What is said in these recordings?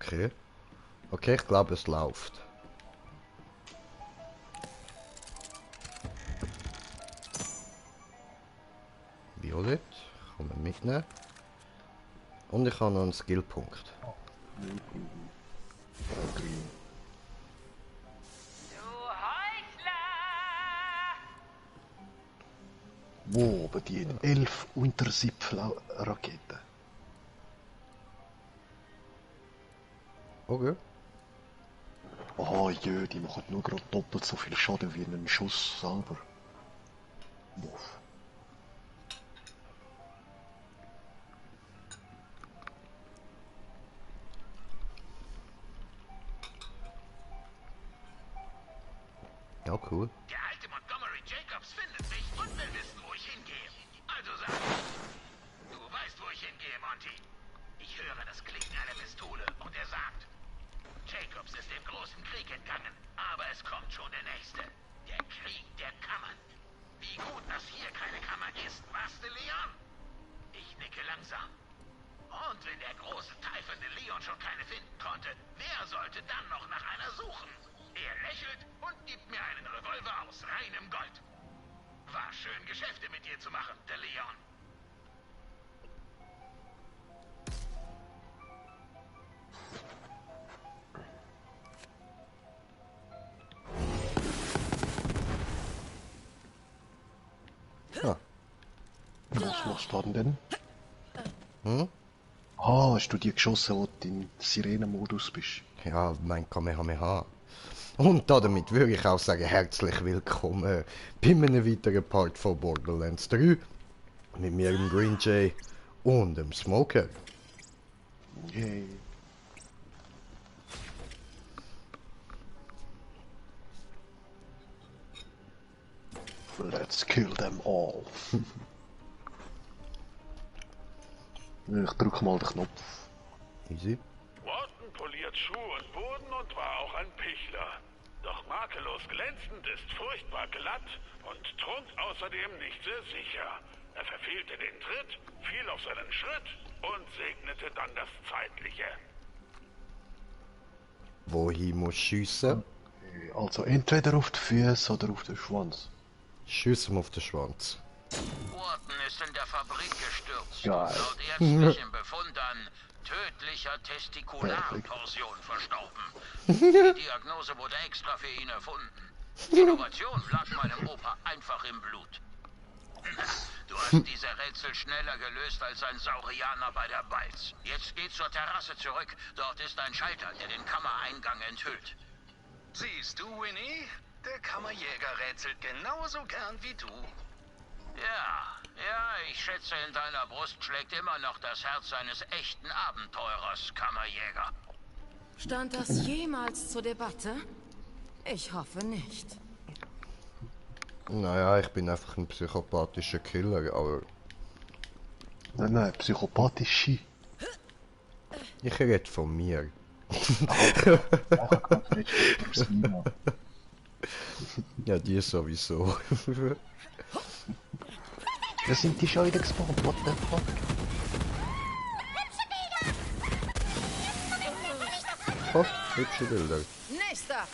Okay. Okay, ich glaube, es läuft. Violett. Kann man mitnehmen. Und ich habe noch einen Skillpunkt. Grün. Wo bedient 11 Untersiebflau-Raketen? Okay. Oh jö, die machen nur gerade doppelt so viel Schaden wie ein Schuss selber. Wuff. Ja, cool. Der alte Montgomery Jacobs findet mich und will wissen, wo ich hingehe. Also sag. Du weißt, wo ich hingehe, Monty. Ich höre das Klicken einer Pistole und er sagt, Jacobs ist dem großen Krieg entgangen, aber es kommt schon der nächste. Der Krieg der Kammern. Wie gut, dass hier keine Kammer ist, was, Leon? Ich nicke langsam. Und wenn der große teifende Leon schon keine finden konnte, wer sollte dann noch nach einer suchen? Er lächelt und gibt mir einen Revolver aus reinem Gold. War schön, Geschäfte mit dir zu machen, der Leon. Ja. Was machst du denn? Hm? Ah, hast du die geschossen, wo du im Sirenenmodus bist? Ja, mein Kamehameha. Und damit würde ich auch sagen, herzlich willkommen bei einem weiteren Part von Borderlands 3. Mit mir, dem Green Jay und dem Smoker. Yay. Let's kill them all. Ich drück mal den Knopf. Easy. Walton poliert Schuh und Boden und war auch ein Pichler. Doch makellos glänzend ist furchtbar glatt und trunk außerdem nicht sehr sicher. Er verfehlte den Tritt, fiel auf seinen Schritt und segnete dann das Zeitliche. Wohin muss schiessen? Also entweder auf die Füße oder auf den Schwanz. Schiessen auf den Schwanz. Walton ist in der Fabrik gestürzt. Geil. Laut ärztlichem Befund an tödlicher Testikulartorsion verstorben. Die Diagnose wurde extra für ihn erfunden. Die Innovation lag meinem Opa einfach im Blut. Du hast diese Rätsel schneller gelöst als ein Saurianer bei der Balz. Jetzt geh zur Terrasse zurück. Dort ist ein Schalter, der den Kammereingang enthüllt. Siehst du, Winnie? Der Kammerjäger rätselt genauso gern wie du. Ja, ich schätze, in deiner Brust schlägt immer noch das Herz eines echten Abenteurers, Kammerjäger. Stand das jemals zur Debatte? Ich hoffe nicht. Naja, ich bin einfach ein psychopathischer Killer, aber Nein, psychopathische. ich rede von mir. Ja, die sowieso. Da sind die schon wieder gespawnt, what the fuck? Oh, hübsche Bilder. Nächster!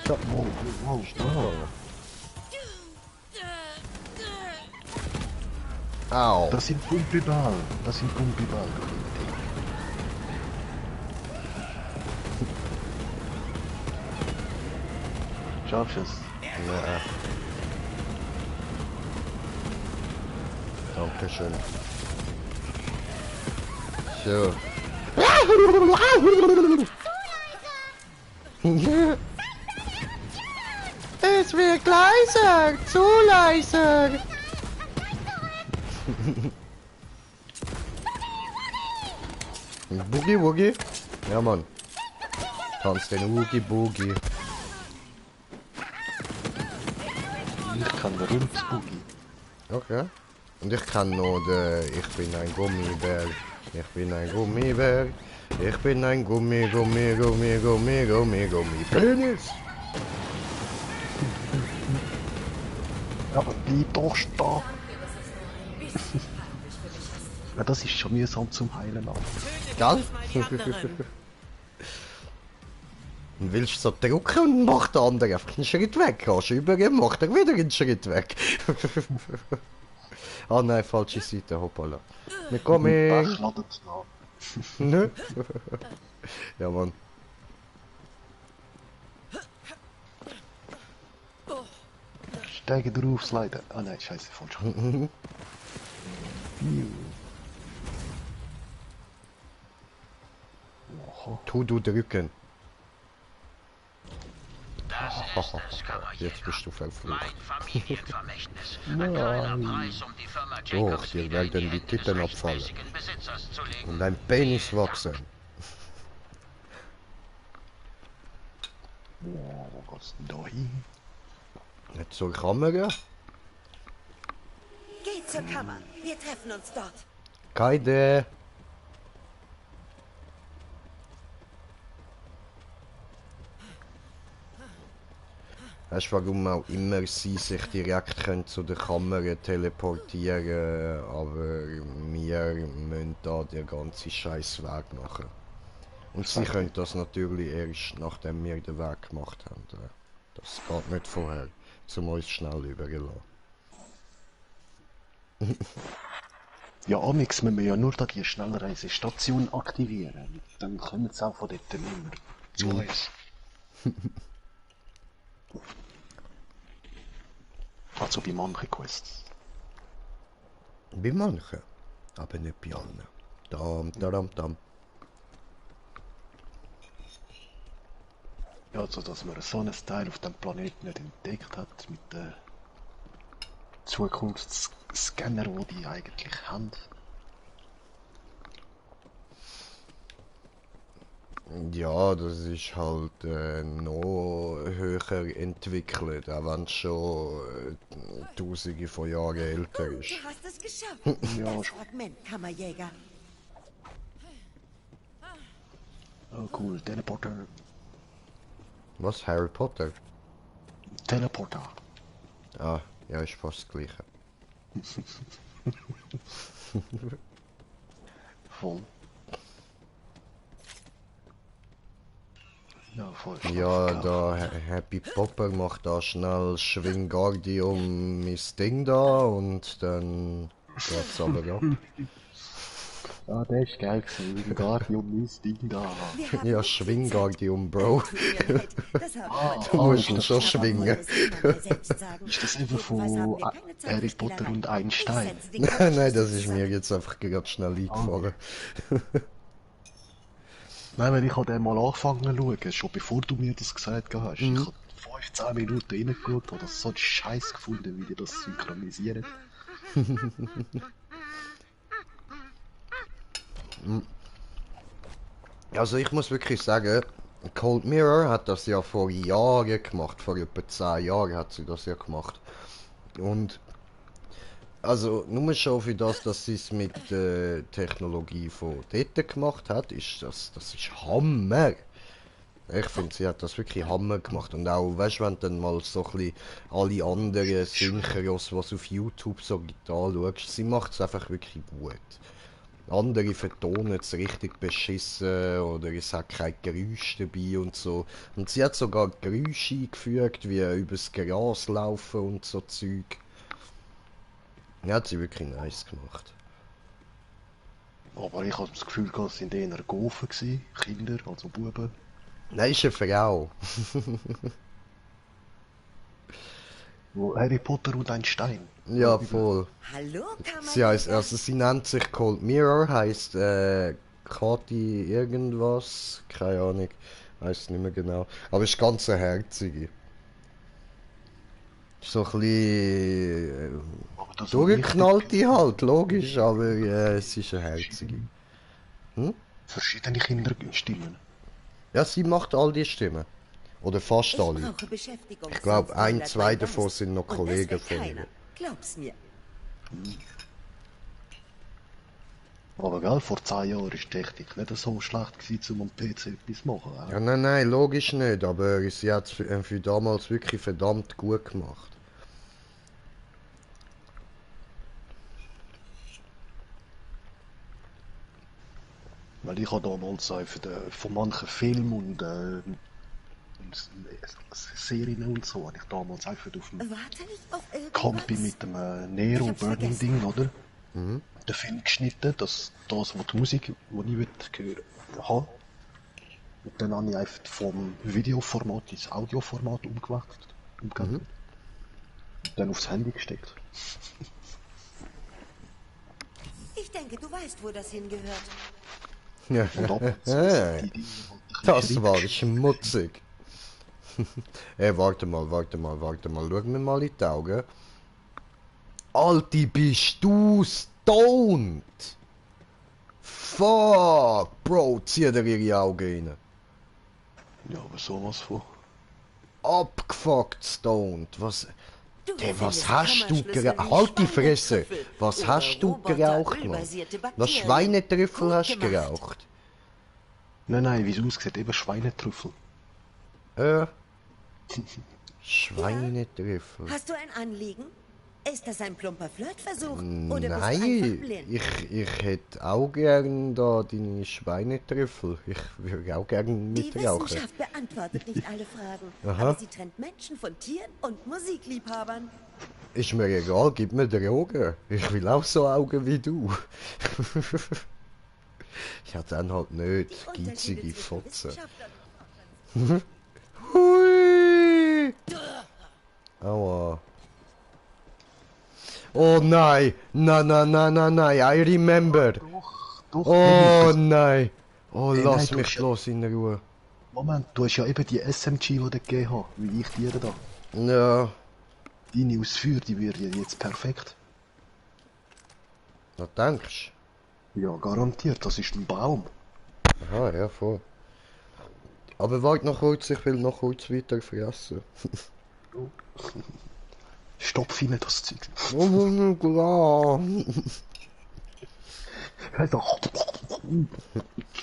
Ja, Wow, oh. Au. das sind Pumpiball. Das sind Pumpiball. Schaffst du es? Ja. Dankeschön. So. Es wird leiser, zu leiser. Boogie Woogie? Ja, Mann. Tanz den Woogie Boogie. Ich kann den Rundsboogie. Okay. Und ich kann noch den Ich bin ein Gummibär. Ich bin ein Gummibär. Ich bin ein Gummi, Gummi, Gummi, Gummi, Gummi, Gummi. Penis! Aber bleib doch stehen. Ja, das ist schon mühsam zum Heilen. Alter. Gell? Mal die anderen. Und willst so drücken und macht der andere einfach einen Schritt weg. Gehst über ihn, macht er wieder einen Schritt weg. Ah nein, falsche Seite, hoppala. Wir kommen. Bach ladet noch. Nö. Ja, Mann. Steige drauf, sliden. Ah nein, scheiße, falsch. Tu du drücken. Das ist es, Kammerjäger. Jetzt bist du verflucht. Mein Familienvermächtnis. Ein kleiner Preis, um die Firma Doch, Jacobs dir wieder in werden die die Hände Titten des abfallen. rechtmäßigen Besitzers zu legen. Und dein Penis wachsen. Wo geht's denn da hin? Nicht zur Kamera? Geh zur Kammer. Wir treffen uns dort. Keine. Weißt du, warum auch immer sie sich direkt können zu der Kamera teleportieren, aber wir müssen da den ganzen Scheiß Weg machen. Und sie können das natürlich erst nachdem wir den Weg gemacht haben. Das geht nicht vorher, zum uns schnell überlassen. Ja, amix müssen wir ja nur da die Schnellreisestation aktivieren. Dann kommen sie auch von dort nicht mehr zu uns. Also bei manchen Quests. Bei manchen, aber nicht bei allen. Dam, dam, dam. Ja, also dass man so einen Teil auf dem Planeten nicht entdeckt hat mit den Zukunftsscanner, die die eigentlich haben. Ja, das ist halt noch höher entwickelt, auch wenn es schon tausende von Jahren älter ist. Du hast es geschafft. Ja, Das Fragment, Kammerjäger. Oh cool, Teleporter. Was? Harry Potter? Teleporter. Ah, ja, ist fast das Gleiche. Voll. Ja, voll. Ja, da Happy Popper macht da schnell Schwingardium mein Ding da und dann geht's aber ab. Ja, der ist geil gewesen. Guardium ist Ding da. Wir haben Ja, nicht Schwingardium, Bro. Das haben Du musst ihn schon schwingen. Ist das einfach von Harry Potter und Einstein? Nein, das ist mir jetzt einfach gerade schnell eingefallen. Nein, wenn ich habe den mal angefangen zu schauen, schon bevor du mir das gesagt hast. Ich habe 15 Minuten reingeschaut und so einen Scheiß gefunden, wie die das synchronisieren. Also ich muss wirklich sagen, Cold Mirror hat das ja vor Jahren gemacht, vor etwa 10 Jahren hat sie das ja gemacht. Und also nur schon für das, dass sie es mit der Technologie von dort gemacht hat, ist das ist Hammer. Ich finde, sie hat das wirklich Hammer gemacht. Und auch, weißt du, wenn du dann mal so ein bisschen alle anderen Synchros, was auf YouTube so gibt, anschaust, sie macht es einfach wirklich gut. Andere vertonen es richtig beschissen oder es hat kein Geräusch dabei und so. Und sie hat sogar Geräusche eingefügt, wie übers Gras laufen und so Zeug. Ja, hat sie wirklich nice gemacht. Aber ich habe das Gefühl, es sind eher Gofen gewesen, Kinder, also Buben. Nein, ist eine Frau. Wo Harry Potter und Einstein. Ja, voll. Hallo, Sie heißt, Kammerjäger. also sie nennt sich Cold Mirror, heißt Kathi irgendwas, keine Ahnung, weiß nicht mehr genau. Aber ist ganz eine herzige. So ein bisschen Aber das durchgeknallte halt, logisch, aber es ist eine herzige. verschiedene Kinderstimmen. Ja, sie macht all die Stimmen. Oder fast Ich alle. brauche Beschäftigung. Ich glaube, sonst ein, wundert zwei mein davon Geist. sind noch Und das Kollegen will von keiner. ihr. Glaub's mir. Aber gell, vor 10 Jahren war die Technik nicht so schlecht gewesen, um am PC etwas zu machen. Ja, nein, logisch nicht, aber sie hat es für damals wirklich verdammt gut gemacht. Weil ich habe damals von manchen Filmen und Serien und so, habe ich damals einfach auf dem Warte ich auf Campi irgendwas? mit dem Ich Nero hab's Burning vergessen. Ding, oder? Den Film geschnitten, was die Musik, die ich hören habe. Und dann habe ich einfach vom Videoformat ins Audioformat umgewechselt. Und dann aufs Handy gesteckt. Ich denke, du weißt, wo das hingehört. Ja. Und ab und zu sind die Dinge halt ein bisschen Das war kritisch. schmutzig. Ey, warte mal. Schau mir mal in die Augen. Alti, bist du stoned? Fuck, Bro, zieh dir ihre Augen rein. Ja, aber sowas von. Abgefuckt stoned. Was... Du Hey, was findest hast du Kammerschlüssel geraucht? wie Halt die Fresse! Schweinetrüffel Was oder hast du geraucht, Mann? roboterölbasierte Was Bakterien. Schweinetrüffel Gut hast du gemacht. geraucht? Nein, wie es aussieht, eben Schweinetrüffel. Schweinetrüffel. Hast du ein Anliegen? Ist das ein plumper Flirtversuch? Oder bist du einfach Nein, blind? ich hätte auch gern da deine Schweinetrüffel. Ich würde auch gern Die mitrauchen. Wissenschaft beantwortet nicht alle Fragen, Aha. aber sie trennt Menschen von Tieren und Musikliebhabern. Ist mir egal, gib mir Drogen. Ich will auch so Augen wie du. Ich hatte dann halt nicht. Unterschiede Geizige zwischen Fotze. Wissenschaftlern- Hui! Aua. Oh nein! Nein, I remember! Doch, Oh nein! Oh, Ey, lass nein, mich du- los in Ruhe. Moment, du hast ja eben die SMG, die du gegeben hast, wie ich dir da. Ja, Deine Ausführung, die wird ja jetzt perfekt. was denkst Ja, garantiert, das ist ein Baum. du? Aha, ja, voll. Aber warte noch kurz, ich will noch kurz weiter fressen. Stopf rein, das Zeug. Oh, klar. Hör doch.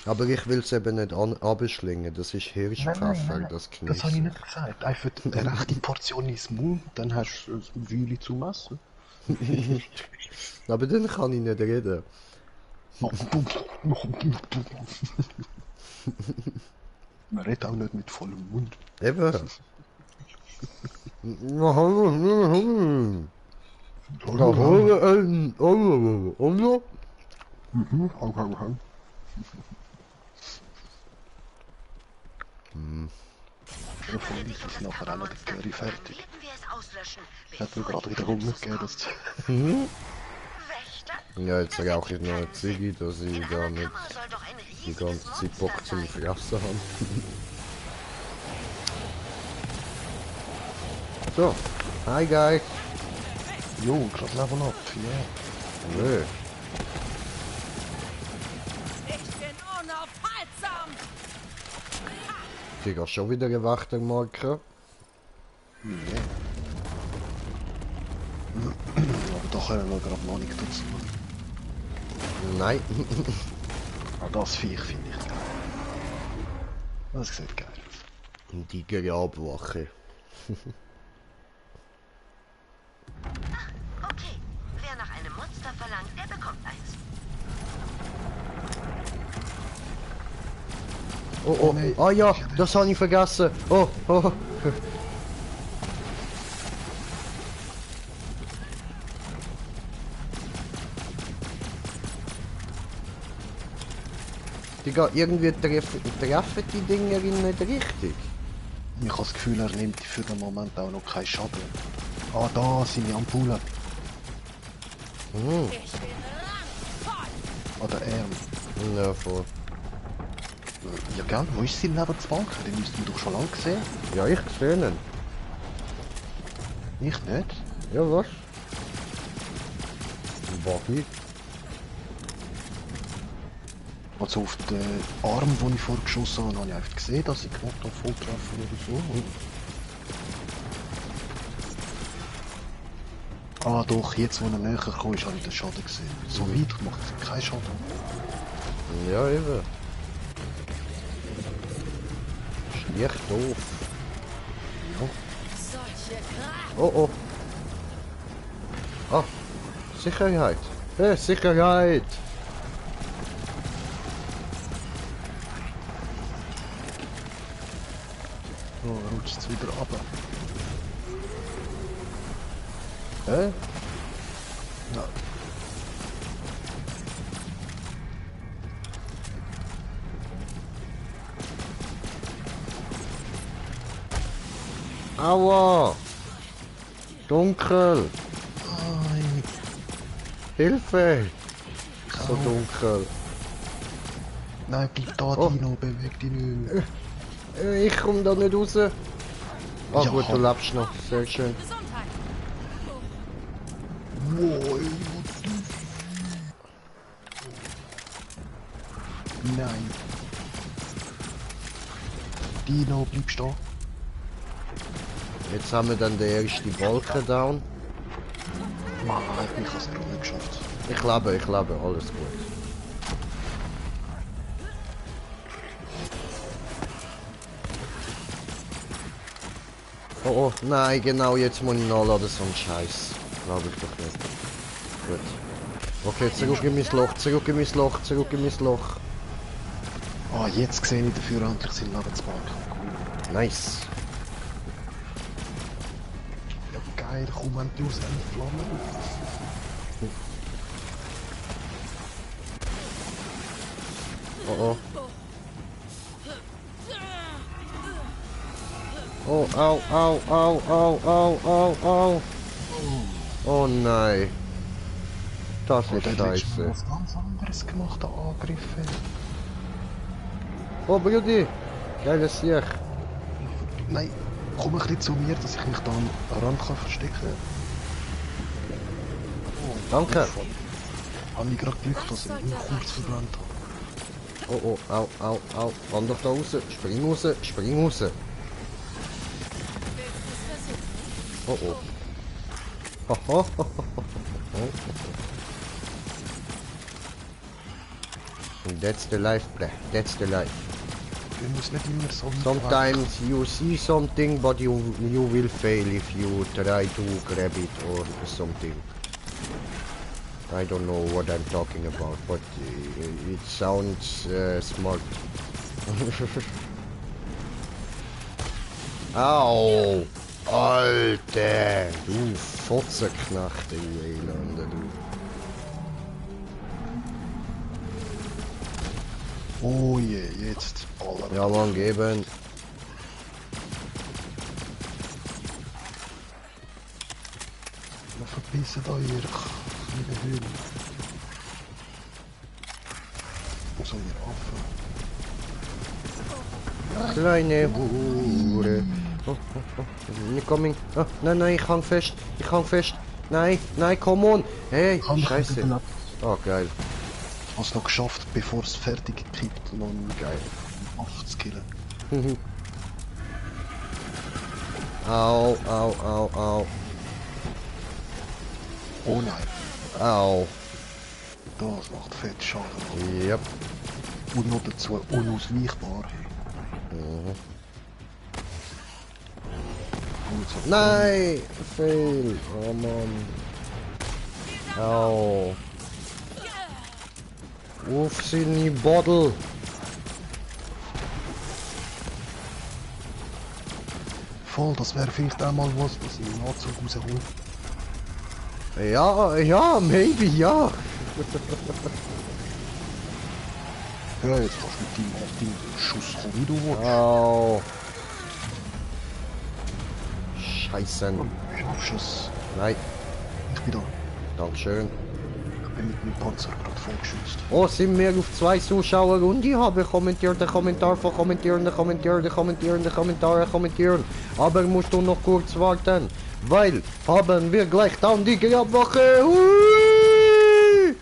Aber ich will es eben nicht abschlingen, das ist Hirschpfeffer, das Das habe ich genieße. nicht gesagt. Einfach eine rechte Portion ins Mund, dann hast du ein Wühle zum Essen. Aber dann kann ich nicht reden. Man redet auch nicht mit vollem Mund. Eben. Davon ist nachher auch noch der Curry fertig. Sollten wir es auslöschen, Ich hätte mir gerade wieder Hunger gegeben, das Wächter? Ja, jetzt rauche ich noch eine Ziege, dass ich da Einer nicht Kammer soll doch ein die riesiges ganze Zeit Bock zum Monster sein. Fressen haben. So, hi guys. Jo, gerade Level up, ja. Nö. Ich bin unaufhaltsam! Ich habe schon wieder eine Wächtermarke. Aber da können wir gerade noch nicht dazu. Nein. Ah, das Viech finde ich geil. Das sieht geil aus. Die Grabwache. Okay, wer nach einem Monster verlangt, der bekommt eins. Oh, nein. ah ja, das habe ich vergessen. Oh. Die geht irgendwie treffen die Dinger nicht richtig. Ich habe das Gefühl, er nimmt für den Moment auch noch keinen Schaden. Ah, da sind die Ampullen. Ich bin randvoll! An der Arm. Ja, voll. Ja, gell? Wo ist sein Lebensbank? Den müssten wir doch schon lange gesehen. Ja, ich sehe ihn. Ich nicht. Ja, was? Ein Buggy. Also auf den Arm, den ich vorher geschossen habe, habe ich einfach gesehen, dass ich knapp da Volltreffer oder so. Ah doch, jetzt wo er näher kam, habe ich den Schaden gesehen. So weit macht er keinen Schaden. Ja, eben. Ist echt doof. Solche Kraft! Oh. Ah, Sicherheit. Hey, Sicherheit. Oh, rutscht es wieder runter. Hä? Ja. Aua! Dunkel! Nein, Hilfe! So dunkel. nein, bleib da, Oh. Dino, beweg dich nicht mehr. Ich komm da nicht raus. Ah Ja. gut, du lebst noch. Sehr schön. Gesundheit. Wow, nein. Dino, bleib stehen. Jetzt haben wir dann den ersten Balken down. Mann, ich habe es noch nicht geschafft. Ich lebe, alles gut. Oh, oh, nein, genau, jetzt muss ich nachladen, so ein Scheiß. Glaube ich doch nicht. Gut. Okay, zurück in mein Loch, zurück in mein Loch, zurück in mein Loch. Ah, jetzt sehe ich dafür endlich seinen Lebensbalken. Cool. Nice. Ja, geil, komm endlich aus einer Flamme. Oh, oh. Oh, au, au, au, au, au, au, au. Oh nein. Das ist Der hat schon scheiße. was ganz anderes gemacht, der Angriffe. Oh, Brudi. Geiles Sieg. Nein, komm ein bisschen zu mir, dass ich mich da am Rand kann verstecken kann. Danke. Habe ich gerade Glück, dass ich ihn kurz verbrannt habe. Oh, oh, au, au, au. Komm doch da raus. Spring raus, spring raus. Oh, oh. Ho, ho, ho, ho, ho. And that's the life, bruh. That's the life. Wir müssen nicht immer so weit Sometimes you see something, but you will fail if you try to grab it or something. I don't know what I'm talking about, but it sounds smart. Au! Alter! Du Fotzenknachte, du Elende, du. Oh je, jetzt. Baller. Ja, Mann, geben. Verpissen euch, ihr kleine Höhle. Wo soll ihr Affen? Kleine Hure. Oh, oh, oh. Nicht coming. Oh, nein, nein, ich hang fest. Ich hang fest. Nein, nein, come on. Hey, scheiße. Oh, geil. Ich habe es noch geschafft, bevor es fertig gekippt und dann Geil. Affen zu killen. Au, au, au, au. Oh nein, Au. das macht fett Schaden. Yep. Und noch dazu unausweichbar. Gut, so. Nein, fail. Oh Mann. Au. Auf seine Bottle. Voll, das wäre vielleicht einmal was, dass ich einen Anzug raushole. Ja, ja, maybe, ja. Ja, jetzt kannst du mit deinem Schuss kommen, wie du willst. Au. Scheiße. Schaffst du es? Nein, Ich bin da. dankeschön. Ich bin mit meinem Panzer gerade vollgeschützt. Oh, sind wir auf 2 Zuschauer und ich habe kommentiert, Kommentar von kommentieren. Aber musst du noch kurz warten, weil haben wir gleich down die Grabwache. Hui!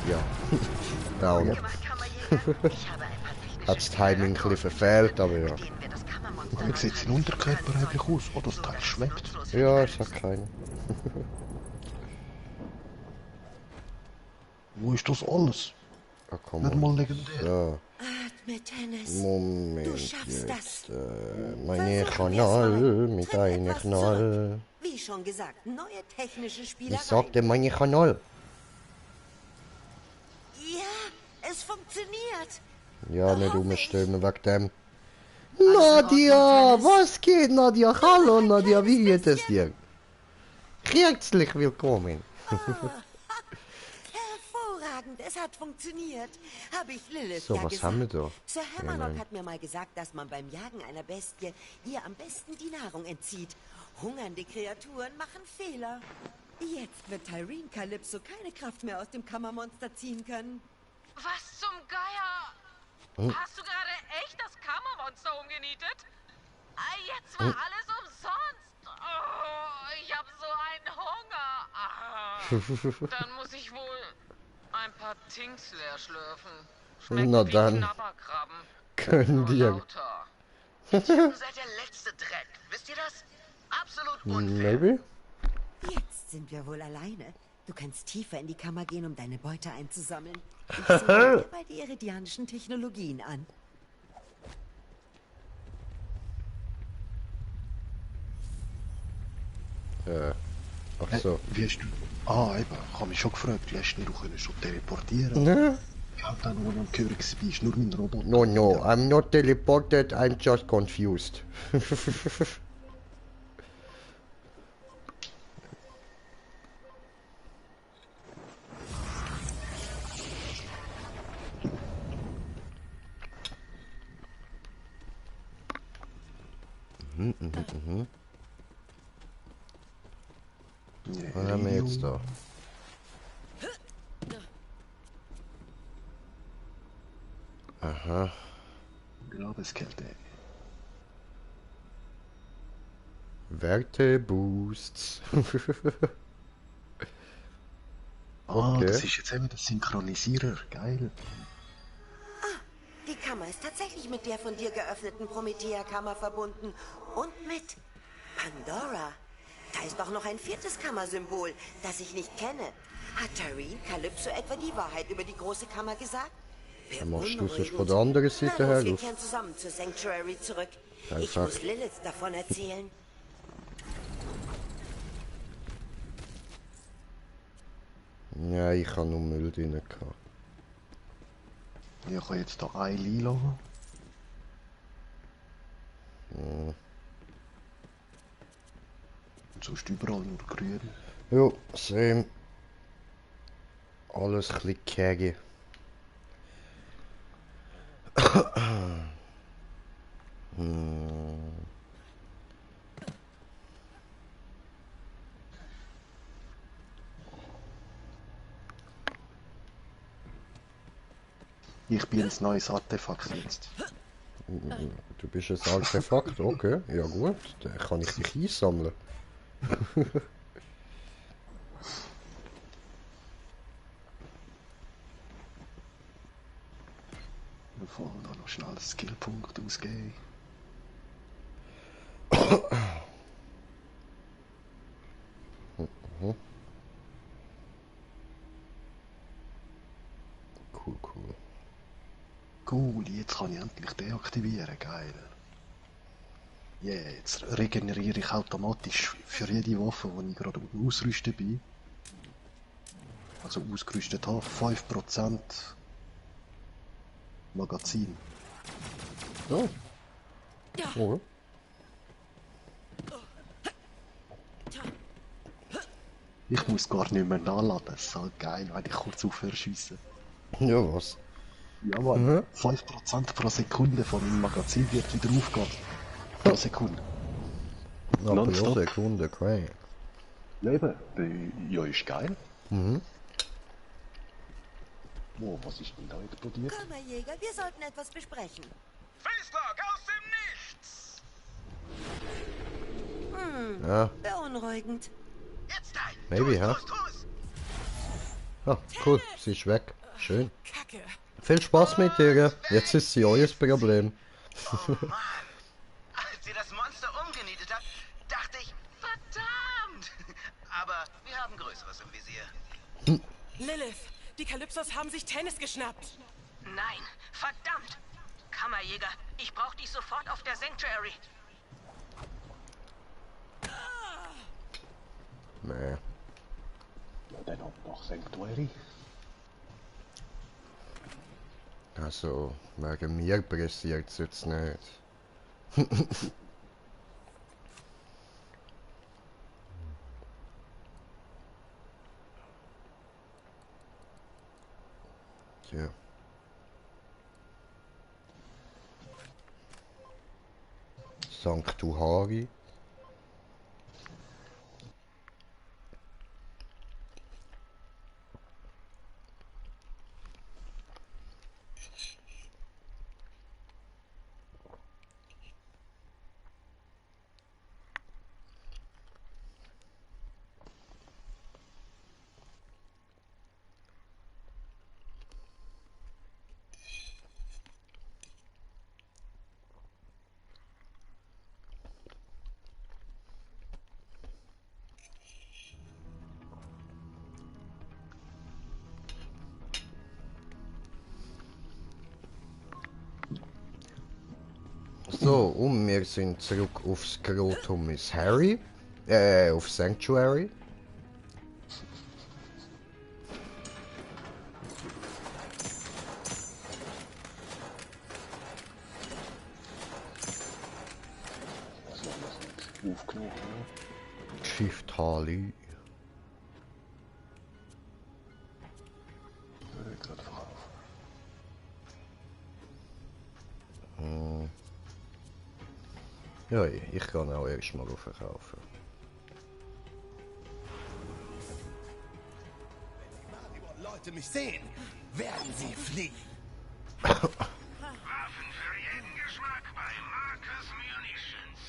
Ja, down. Hat's Timing ein bisschen verfehlt, aber ja. Wie sieht sein Unterkörper eigentlich aus? Oh, das Teil schwebt. Ja, ich sag keine. Wo ist das alles? Ah, komm Nicht mal. mal legendär. Ja, Atme, Tennis. Moment. Du schaffst Jetzt, das. meine Versuchen Kanal wir's mal. mit Tritt einer etwas Knall. zurück. Wie schon gesagt, neue technische Ich Spielereien. sagte meine Kanal. Ja, es funktioniert. Ja, nicht umstimmen wegen dem. Alles in Nadja, Ordnung, was geht, Nadja? Hallo, Nadja, wie geht es dir? Herzlich willkommen. Hervorragend, es hat funktioniert. Habe ich Lilith So, ja was gesagt. haben wir da? Sir Ja, Hammerlock nein. hat mir mal gesagt, dass man beim Jagen einer Bestie ihr am besten die Nahrung entzieht. Hungernde Kreaturen machen Fehler. Jetzt wird Tyreen Calypso keine Kraft mehr aus dem Kammermonster ziehen können. Was zum Geier? Hast du gerade echt das Kammermonster umgenietet? Jetzt war alles umsonst. Oh, ich habe so einen Hunger. Dann muss ich wohl ein paar Tings leer schlürfen. Schmecken Na wie dann. Knabberkrabben. Können Nur dir. lauter. Ihr seid der letzte Dreck. Wisst ihr das? Absolut unfair. Maybe? Jetzt sind wir wohl alleine. Du kannst tiefer in die Kammer gehen, um deine Beute einzusammeln. Ich sehe mir bei die iridianischen Technologien an. Ach so. Wie hast du... Ah, eben, ich habe mich schon gefragt, wie hast du dich schon teleportieren? Ne? Ich habe dann noch am Gehör gewesen, ist nur mein Roboter. No, no, I'm not teleported, I'm just confused. Was haben wir jetzt da? Aha. Grabeskälte. Werteboosts. Ah, Okay. das ist jetzt eben der Synchronisierer, geil. Die Kammer ist tatsächlich mit der von dir geöffneten Promethea-Kammer verbunden. Und mit Pandora. Da ist doch noch ein viertes Kammersymbol, das ich nicht kenne. Hat Tyreen Calypso etwa die Wahrheit über die große Kammer gesagt? Dann machst du es Beunruhigend. von der anderen Seite Na her los, wir auf. kehren zusammen zur Sanctuary zurück. Ich Einfach. muss Lilith davon erzählen. Ja, ich habe nur Müll drin gehabt. Ich habe jetzt hier ein Lila. Und sonst überall nur grün. Jo, same. Alles ein bisschen käge. Ich bin ein neues Artefakt jetzt. Du bist ein Artefakt, okay. Ja gut, dann kann ich dich einsammeln. Bevor wir da noch schnell einen Skillpunkt ausgeben. Cool, cool. Cool, jetzt kann ich endlich deaktivieren, geil. Yeah, jetzt regeneriere ich automatisch für jede Waffe, die ich gerade ausrüsten bin. Also ausgerüstet habe, 5% Magazin. Oh. Okay. Ich muss gar nicht mehr nachladen, das ist halt geil, wenn ich kurz aufhöre zu schiessen. Ja, was? Ja, Mann, 5% pro Sekunde von meinem Magazin wird wieder aufgehen. Pro Sekunde. Na, pro Nonstop. Sekunde, crank. Ja, eben. Ja, ist geil. Oh, was ist denn da explodiert? Kammerjäger, wir sollten etwas besprechen. Facelock aus dem Nichts! Ja, Beunruhigend. Jetzt ein! maybe, hä? Tu's! Ah, cool, sie ist weg. Schön. Kacke. Viel Spaß mit dir. Jetzt ist sie euer Problem. Oh Mann! Als ihr das Monster umgenietet habt, dachte ich, verdammt! Aber wir haben Größeres im Visier. Lilith, die Kalypsos haben sich Tennis geschnappt. Nein, verdammt! Kammerjäger, ich brauche dich sofort auf der Sanctuary. Nee. Ja, dann ab nach Sanctuary. Also, wegen mir pressiert es jetzt nicht. Tja. Sanctuari. So, und wir sind zurück aufs Skrotum Miss Harry. Auf Sanctuary. Aufgenommen, ne? Shift Harley. Würde ich gerade verkaufen. Ja, ich kann auch erstmal verkaufen. Wenn die Leute mich sehen, werden sie fliehen. Waffen für jeden Geschmack bei Marcus Munitions.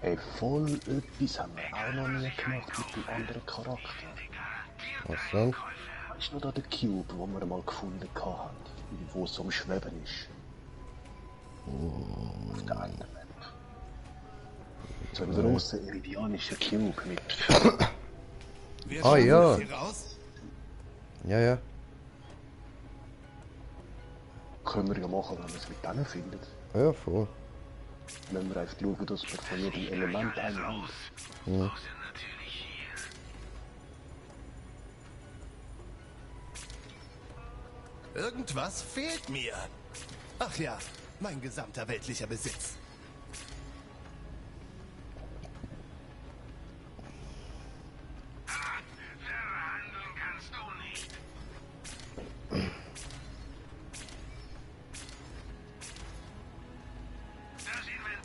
Ey, voll etwas haben wir auch noch nie gemacht mit dem anderen Charakter. Was denn? Weißt du noch da der Cube, den wir mal gefunden haben? Wo es so am Schweben ist? Auf der einen Map. So ein grosser iridianischer Cube mit... Wir Ah, schaffen ja. es hier raus. Ja, ja. Können wir ja machen, wenn wir es mit denen finden. Ja, voll. Wenn wir einfach schauen, dass wir von jedem Element einen haben. Ja. Irgendwas fehlt mir. Ach ja, mein gesamter weltlicher Besitz. Verhandeln kannst du nicht.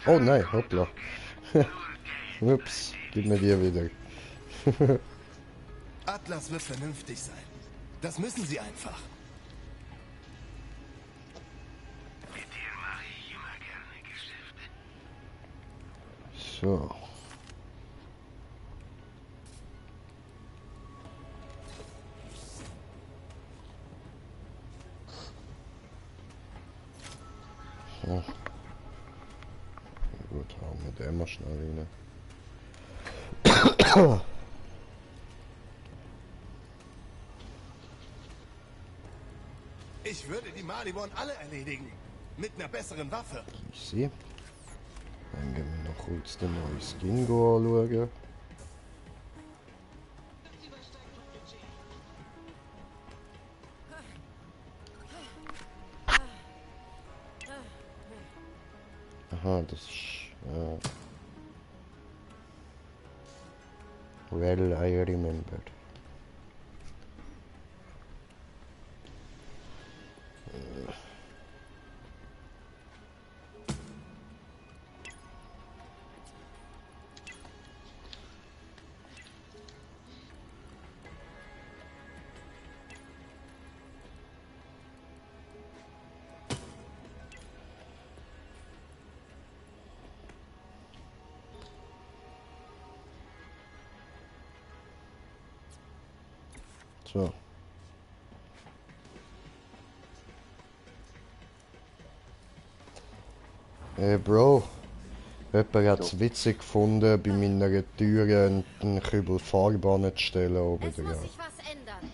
Oh nein, hoppla. Ups, gib mir die wieder. Atlas wird vernünftig sein. Das müssen sie einfach. Mit dir mache ich immer gerne Geschäfte. So. So. Gut, hauen wir den mal schnell rein. Ich würde die Malibon alle erledigen. Mit einer besseren Waffe. Easy. Dann gehen wir noch kurz den neuen Skin anschauen. Aha, das ist... Well, I remember. So. Bro, jemand hat es witzig gefunden, bei meiner Tür einen Kübel Farbe anzustellen oben Es muss drauf. sich was ändern.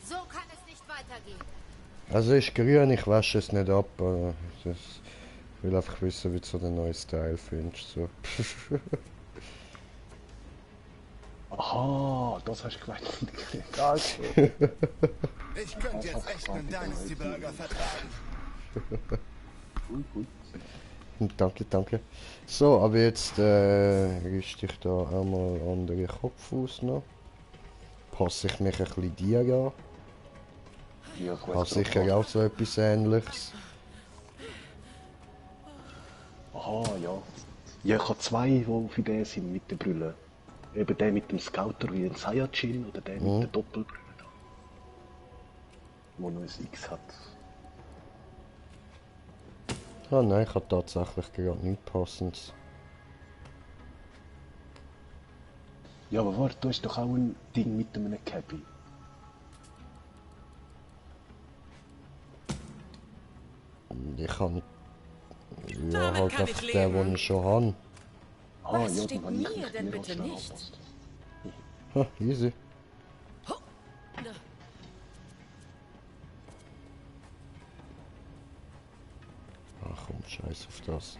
So kann es nicht weitergehen. Also ist grün, ich wasche es nicht ab. Ich will einfach wissen, wie du so den neuen Style findest. So. Aha, das hast du gemeint. Okay. Ich könnte jetzt echt einen Dynasty Burger vertragen. Gut. Danke, danke. So, aber jetzt richte ich da einmal andere Kopf aus noch. Passe ich mich ein bisschen dir an. Ja, ich Habe weiss sicher auch so etwas Ähnliches. Aha, ja. Ja, ich habe zwei, die für den sind mit der Brille. Eben der mit dem Scouter wie ein Saiyajin oder der mit der Doppelbrille da. Wo noch ein X hat. Ah nein, ich habe tatsächlich gerade nichts Passendes. Ja, aber warte, du hast doch auch ein Ding mit einem Cappy. Ich habe ja halt einfach den, den ich schon habe. Was steht mir denn bitte nicht? Ha, easy. Ach komm, scheiß auf das.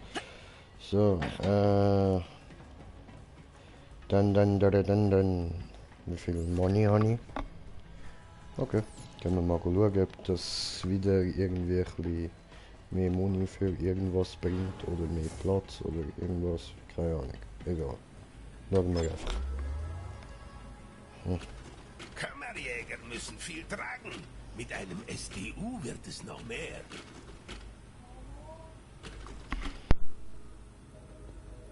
So, dann. Wie viel Money habe ich? Okay, können wir mal schauen, ob das wieder irgendwie ein bisschen mehr Money für irgendwas bringt oder mehr Platz oder irgendwas. Keine Ahnung. Egal. Schauen wir einfach. Kammerjäger müssen viel tragen. Mit einem SDU wird es noch mehr.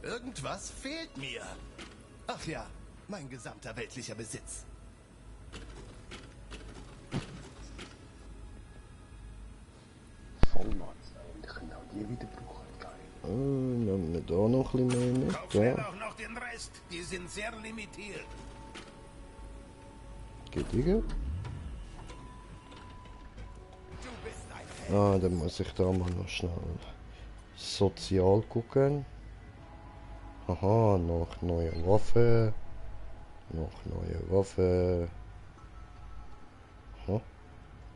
Irgendwas fehlt mir. Ach ja, mein gesamter weltlicher Besitz. Vollmann, ich kann auch die wieder brauchen. Geil. Nehmen wir da noch ein bisschen mehr mit. Kauf mir auch noch den Rest. Die sind sehr limitiert. Geht ihr? Ah, dann muss ich da mal noch schnell sozial gucken. Aha, noch neue Waffe. Noch neue Waffe. Aha.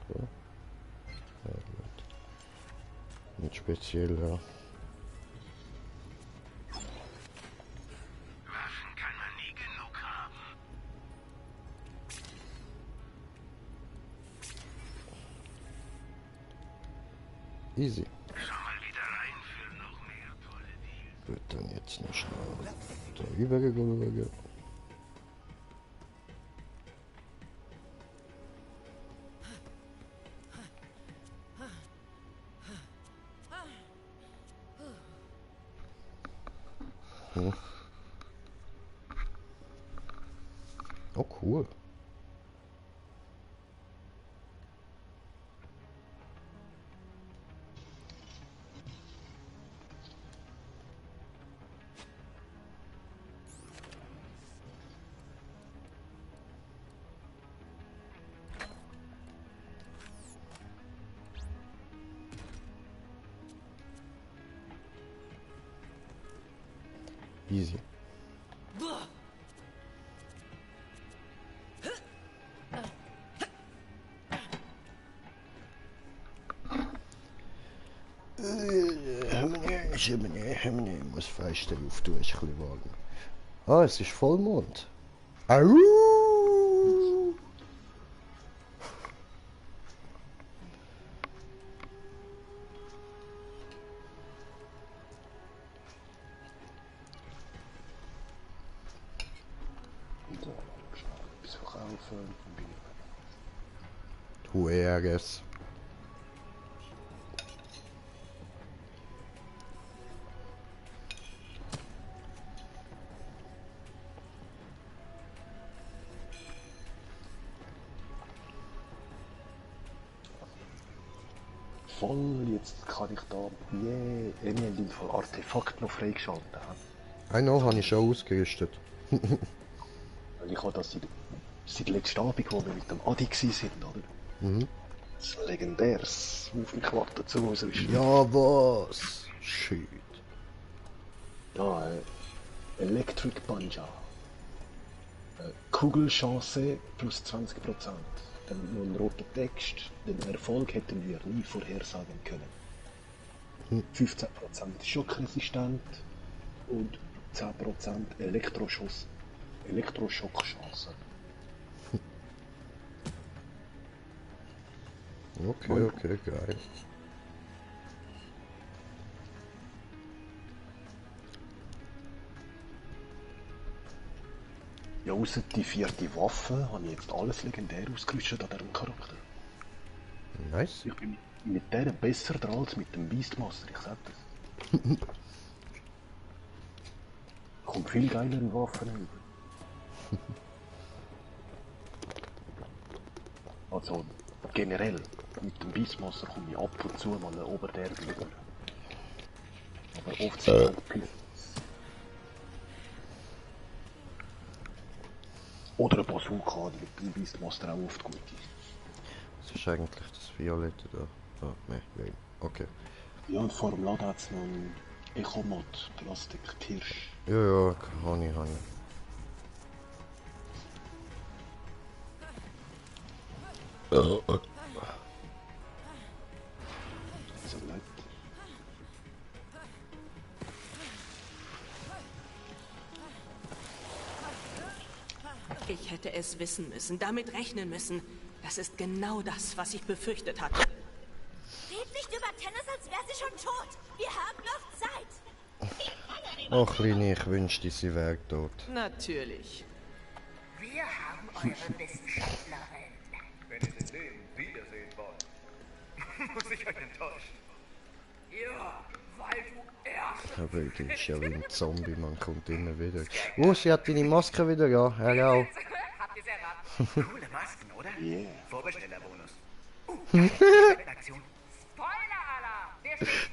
Cool. Ja, gut. Nicht speziell, ja. Waffen kann man nie genug haben. Easy. Schau mal wieder rein für noch mehr tolle Deals. Wird dann jetzt noch schnell darüber schauen. Oh, cool. Easy. Ich muss Fenster auftun, ist ein bisschen warm. Ah, es ist Vollmond. Au! Etwas verkaufen. Du Ärgerst. Voll, jetzt kann ich da in dem Fall Artefakt noch freigeschaltet haben. Einen habe ich schon ausgerüstet. Weil ich habe das seit letzten Abend, wo wir mit dem Adi sind, oder? Mhm. Das legendäres Aufgequart dazu ausrüsten. Ja, was? Shit. Da, Electric Banja. Kugelchance plus 20%. Dann noch ein roter Text. Den Erfolg hätten wir nie vorhersagen können. 15% schockresistent und 10% Elektroschuss Elektroschockchance. Okay, geil. Ja, außer die 4. Waffe habe ich jetzt alles legendär ausgerüstet an diesem Charakter. Nice. Ich bin mit der besser dran als mit dem Beastmaster, ich sag das. Kommt viel geilere Waffen über. Also generell, mit dem Beastmaster komme ich ab und zu mal einen Oberderb über. Aber oft sind halt Pilze. Oder eine Bazooka, die mit dem Beastmaster auch oft gut ist. Was ist eigentlich das Violette da? Ah, nein, okay. Ja, und vor dem Laden hat es noch einen Ecomod, Plastik-Kirsch. Ja, habe ich. So leid. Ich hätte es wissen müssen, damit rechnen müssen. Das ist genau das, was ich befürchtet hatte. Red nicht über Tennis, als wäre sie schon tot. Wir haben noch Zeit. Ach, Rini, ich wünschte, sie wäre tot. Natürlich. Wir haben eure Wissenschaftlerin. Wenn ihr das Leben wiedersehen wollt, muss ich euch enttäuschen. Ja, weil du erst... Aber die ist ja wie ein Zombie, man kommt immer wieder. Oh, sie hat deine Maske wieder, ja, er auch. Habt ihr's erraten? Coole Masken, oder? Yeah. Vorbestellerbonus. Aktion. Spoiler-Alarm!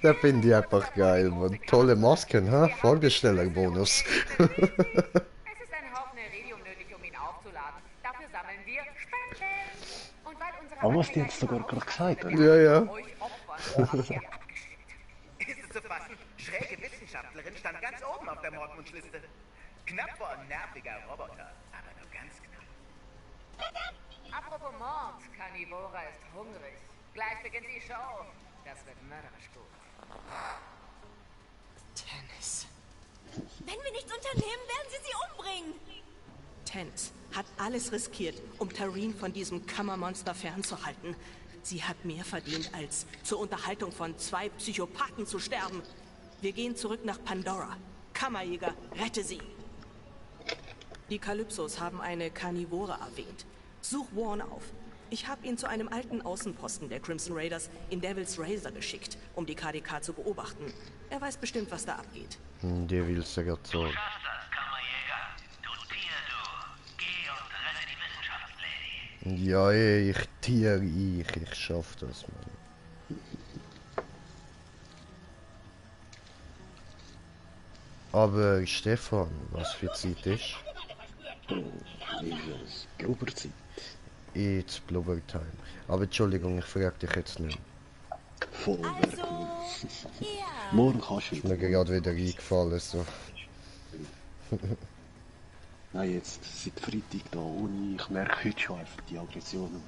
Das finde ich einfach geil, man. Tolle Masken, ha? Vorbestellerbonus. Es ist ein Haufen Iridium nötig, um ihn aufzuladen. Dafür sammeln wir Spenden. Und weil unsere Aber was die jetzt sogar gerade gesagt hat. Ja. euch opfern, haben wir abgeschickt. Ist es zu fassen? Schräge Wissenschaftlerin stand ganz oben auf der Mordwunschliste. Knapp vor ein nerviger Roboter, aber nur ganz knapp. Apropos Mord, Carnivora ist hungrig. Gleich beginnt die Show. Das wird mörderisch gut. Tennis. Wenn wir nichts unternehmen, werden sie umbringen. Tennis hat alles riskiert, um Tareen von diesem Kammermonster fernzuhalten. Sie hat mehr verdient, als zur Unterhaltung von 2 Psychopathen zu sterben. Wir gehen zurück nach Pandora. Kammerjäger, rette sie! Die Kalypsos haben eine Karnivore erwähnt. Such Warren auf. Ich habe ihn zu einem alten Außenposten der Crimson Raiders in Devil's Razor geschickt, um die KDK zu beobachten. Er weiß bestimmt, was da abgeht. Der will es ja gerade so. Du schaffst das, Kammerjäger. Du Tier, du. Geh und rette die Wissenschaftslady. Ja, ich tiere ich schaff das, Mann. Aber Stefan, was für Zeit ist? Ist Blubberzeit. It's Blubbertime. Aber Entschuldigung, ich frage dich jetzt nicht. Vollwerk. Ja. Morgen kannst du Ist mir gerade wieder eingefallen, so. Nein, jetzt seit Freitag da ohne. Ich merke heute schon einfach die Aggression.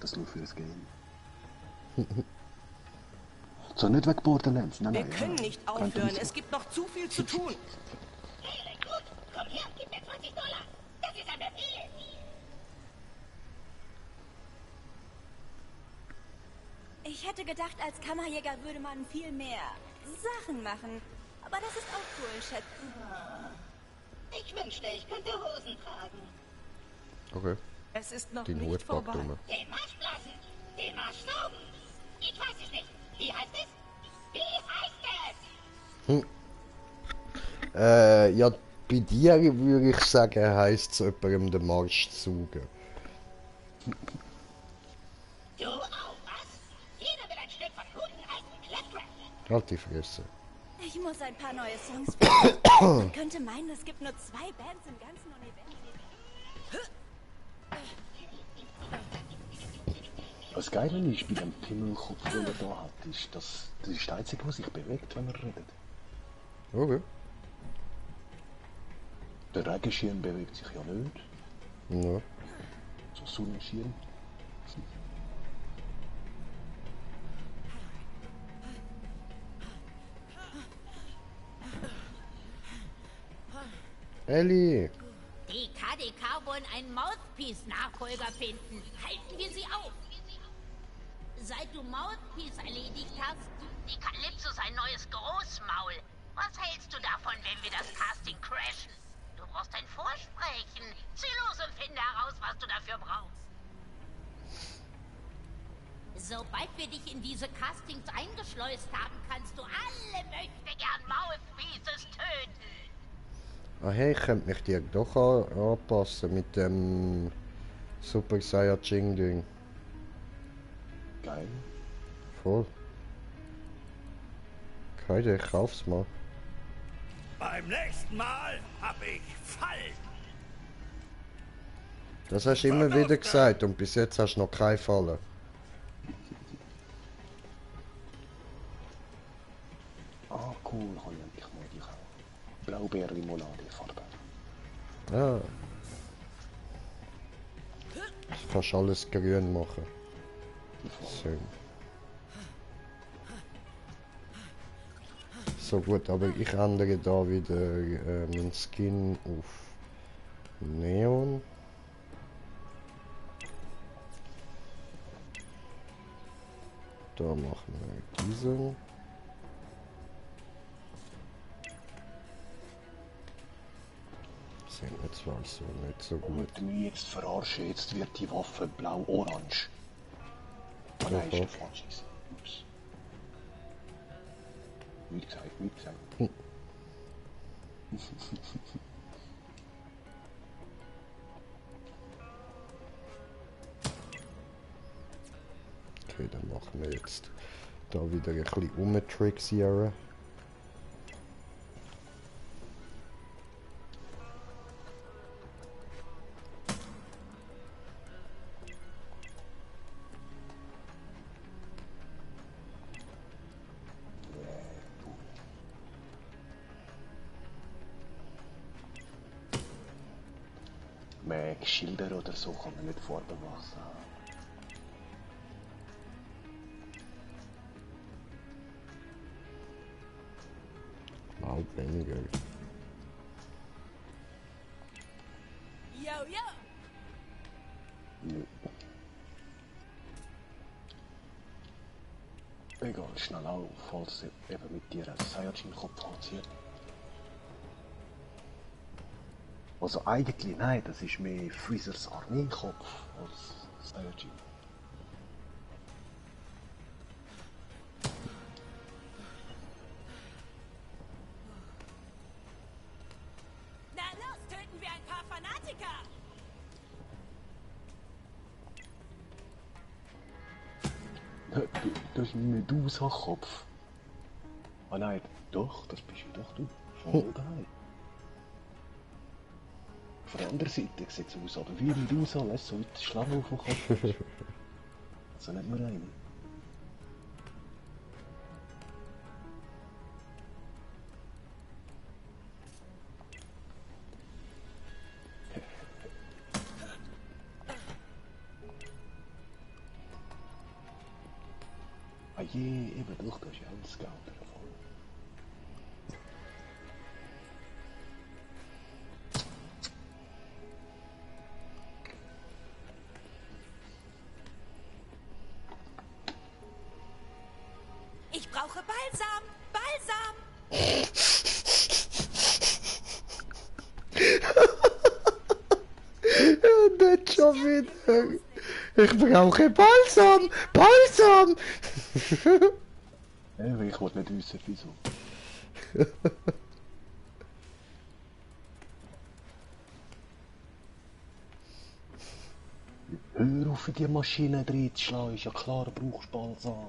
Das nur für das Game. So, nicht wegen Borderlands. Nein, Wir nein, können ja. nicht aufhören, es gibt noch zu viel zu tun. Gut, komm her, gib mir $20. Das ist ein Befehl. Ich hätte gedacht, als Kammerjäger würde man viel mehr Sachen machen. Aber das ist auch cool, Schätzen. Ich wünschte, ich könnte Hosen tragen. Okay. Es ist noch Den nicht Hut vorbei. packt um. Den Marsch blasen, den Marsch saugen. Ich weiß es nicht. Wie heißt es? Wie heißt es? Ja, bei dir würde ich sagen, heisst es jemandem den Marsch saugen. Du auch, was? Jeder will ein Stück von guten alten Claptrap. Halt die Fresse. Ich muss ein paar neue Songs finden. Man könnte meinen, es gibt nur 2 Bands im ganzen Universum. Was geil ist bei dem Pimmelkopf, den er da hat, ist, dass das ist das Einzige, was sich bewegt, wenn er redet. Okay. Der Regenschirm bewegt sich ja nicht. Ja. So Sonnenschirm. Ellie! Die KDK wollen einen Mouthpiece-Nachfolger finden. Halten wir sie auf! Seit du Mouthpiece erledigt hast, die Calypso sein neues Großmaul. Was hältst du davon, wenn wir das Casting crashen? Du brauchst ein Vorsprechen. Zieh los und finde heraus, was du dafür brauchst. Sobald wir dich in diese Castings eingeschleust haben, kannst du alle möchtegern Mouthpieces töten. Ah hey, ich könnte mich dir doch anpassen mit dem Super Saiyajin Ding. Geil. Voll. Okay, ich kauf's mal. Beim nächsten Mal hab ich Fallen. Das hast du immer wieder gesagt und bis jetzt hast du noch keine Falle. Ah, cool, kann ich endlich mal die Blaubeer-Limonade-Farbe. Ja. Du kannst alles grün machen. So. So gut, aber ich ändere da wieder meinen Skin auf Neon. Da machen wir diesen. Sind wir zwar so nicht so gut. Und mich jetzt verarschen, jetzt wird die Waffe blau-orange. Oh nein, ist der falsche. Ups. Nicht gesagt, nicht gesagt. Okay, dann machen wir jetzt da wieder ein bisschen umtrixieren. Schilder oder so kann man nicht Farbe machen. Mal weniger. Yo, yo! Nö. Egal, schnell auf, falls eben mit dir ein Saiyajin-Kopf passiert. Also eigentlich, nein, das ist mehr Freezers Armee-Kopf als Saiyajin. Na los, töten wir ein paar Fanatiker! Das ist ein Medusa-Kopf. Ah nein, doch, das bist ja doch du. Voll geil. Von der anderen Seite sieht es aus, aber wie Medusa, weißt du, so mit der Schlange auf dem Kopf. So nicht nur eine. Ah je, eben doch, das ist ja ein Scout davon. Ich brauche Balsam! Balsam! Nicht schon wieder. Ich brauche Balsam! Balsam! Ja, ich wollte nicht wissen, wieso. Hör auf, in die Maschine drin zu schlagen, ist ja klar, du brauchst Balsam.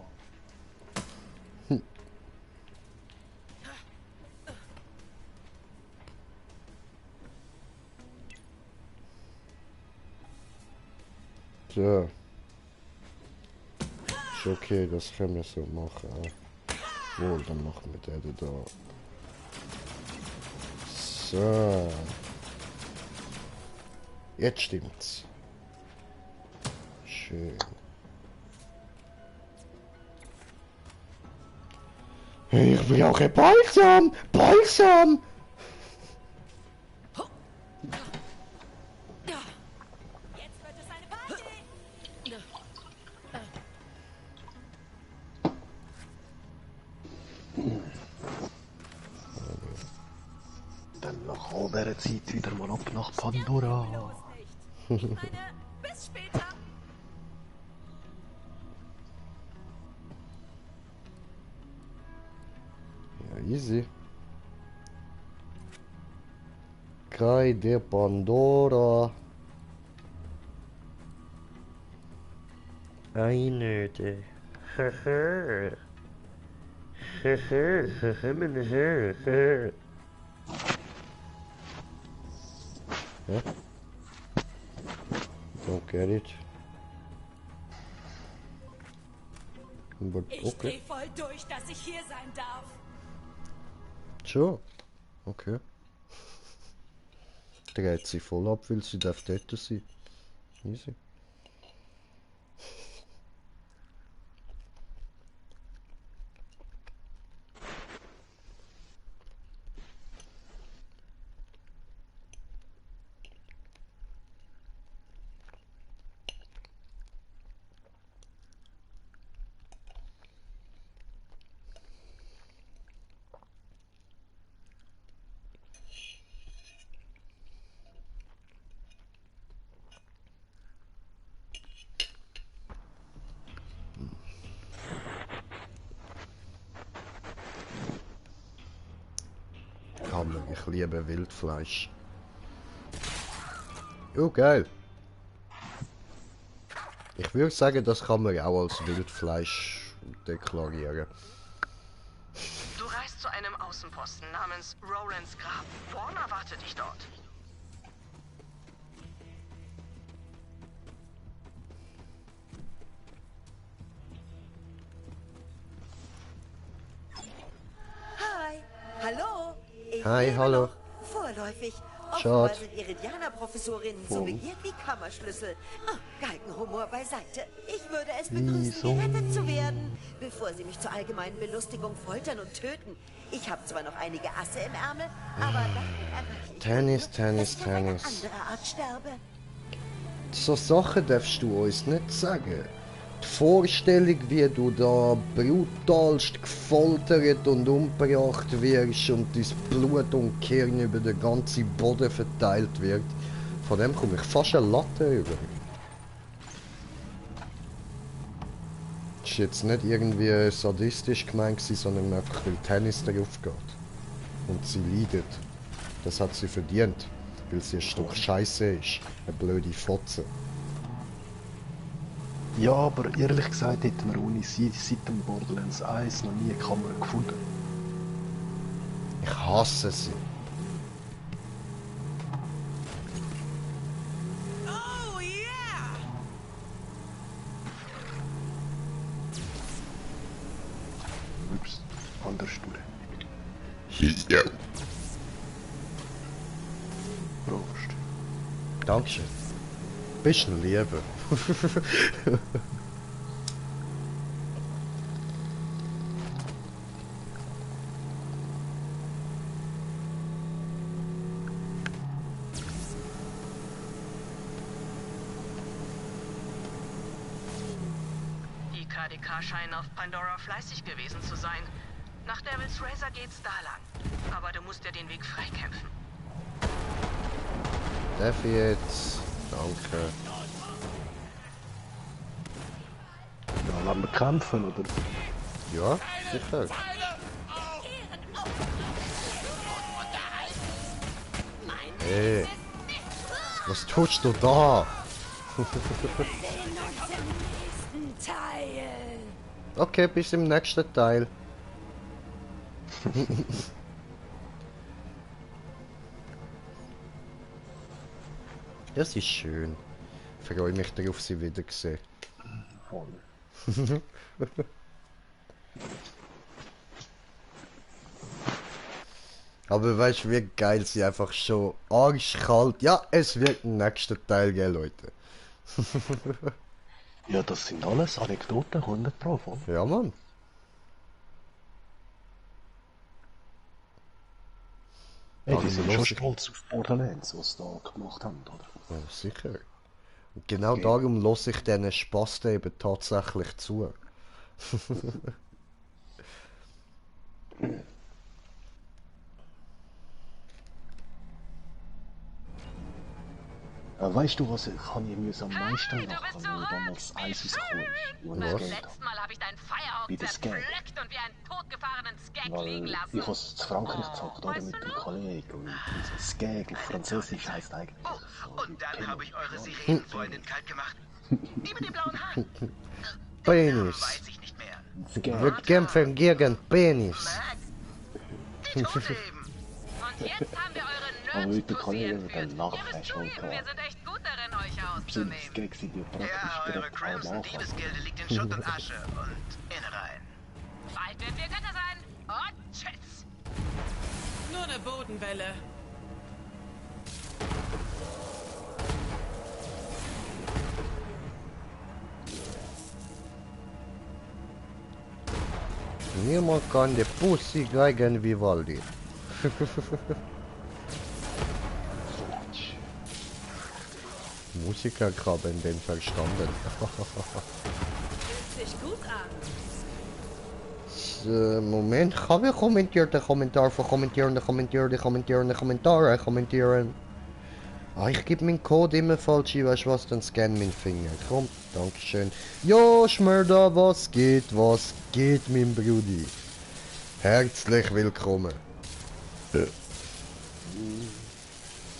So. Ist okay, das können wir so machen. Wohl, dann machen wir den da. So. Jetzt stimmt's. Schön. Ich brauche Balsam! Balsam! All dieser Zeit wieder mal ab nach Pandora. Ich meine, bis später. Ja, easy. Cai de Pandora. Eine de. Ja? Don't get it. But Ich okay. dreh voll durch, dass ich hier sein darf. Sure. Okay. Dreht sie voll ab, weil sie darf dort sein. Easy. Hammer, ich liebe Wildfleisch. Oh, geil. Ich würde sagen, das kann man auch als Wildfleisch deklarieren. Du reist zu einem Außenposten namens Roland's Grab. Vaughn erwartet dich dort. Hi, hallo. Ich Hi, lebe hallo. noch. Vorläufig. Schad. Offenbar sind Iridianer-Professorinnen so begehrt wie Kammerschlüssel. Oh, Galgenhumor beiseite. Ich würde es begrüßen, gerettet zu werden, bevor sie mich zur allgemeinen Belustigung foltern und töten. Ich habe zwar noch einige Asse im Ärmel, aber damit erreiche ich Tennis, nur, Tennis, dass ich auf eine Tennis. andere Art sterbe. So Sachen darfst du uns nicht sagen. Die Vorstellung, wie du da brutalst gefoltert und umgebracht wirst und dein Blut und Kirn über den ganzen Boden verteilt wird, von dem komme ich fast eine Latte über. Das war jetzt nicht irgendwie sadistisch gemeint gewesen, sondern einfach weil Tennis darauf geht. Und sie leidet. Das hat sie verdient, weil sie ein Stück Scheiße ist. Eine blöde Fotze. Ja, aber ehrlich gesagt hätten wir ohne sie seit dem Borderlands 1 noch nie eine Kamera gefunden. Ich hasse sie. Oh yeah! Ups, andere Stunde. Ja. Prost. Dankeschön. Bist ein Lieber. Die KDK scheinen auf Pandora fleißig gewesen zu sein. Nach Devil's Razor geht's da lang. Aber du musst dir den Weg freikämpfen. Darf ich jetzt? Danke. Ja, wollen wir kämpfen, oder? Ja, sicher. Hey, was tust du da? Okay, bis im nächsten Teil. Das ist schön. Ich freue mich darauf, sie wieder zu sehen. Voll. Aber weißt du, wie geil sie einfach schon arschkalt. Ja, es wird einen nächsten Teil geben, Leute. Ja, das sind alles Anekdoten, 100 Pro von. Ja, Mann. Hey, Aber die sind los schon ich- stolz auf Borderlands, was sie da gemacht haben, oder? Ja, sicher. Und genau Okay. darum lasse ich diesen Spaß eben tatsächlich zu. Weißt du, was kann ich mir am meisten lachen, wenn damals eins rausgekommen ist, wo ich Geld habe? Mal habe ich deinen Firehawk zerpflückt und wie einen totgefahrenen Skag liegen lassen. Ich habe es zu Frankreich gezockt, oder mit dem Kollegen. Und dieser Skag auf Französisch heisst eigentlich... Und dann habe ich eure Sirenenfreundin kalt gemacht. Die mit den blauen Haaren. Penis. Weiß ich nicht mehr. Wir kämpfen gegen Penis. Und jetzt haben wir eure Nerds dosiert für. Ihr wisst schon, wir sind echt gut darin, euch auszunehmen. Ja, eure Crimson Diebesgilde liegt in Schutt und Asche und Innereien. Bald werden wir Götter sein. Und tschüss. Nur eine Bodenwelle. Niemand kann die Pussy geigen wie Waldi. Musikerkrabben den verstanden. Fühlt sich gut an. Moment, gaan we commenteren de commentaar voor commentaren. Ah, ich gebe meinen Code immer falsch, ich weiß was, dann scan meinen Finger. Komm, dankeschön. Jo, Schmörder, was geht, mein Brudi? Herzlich willkommen.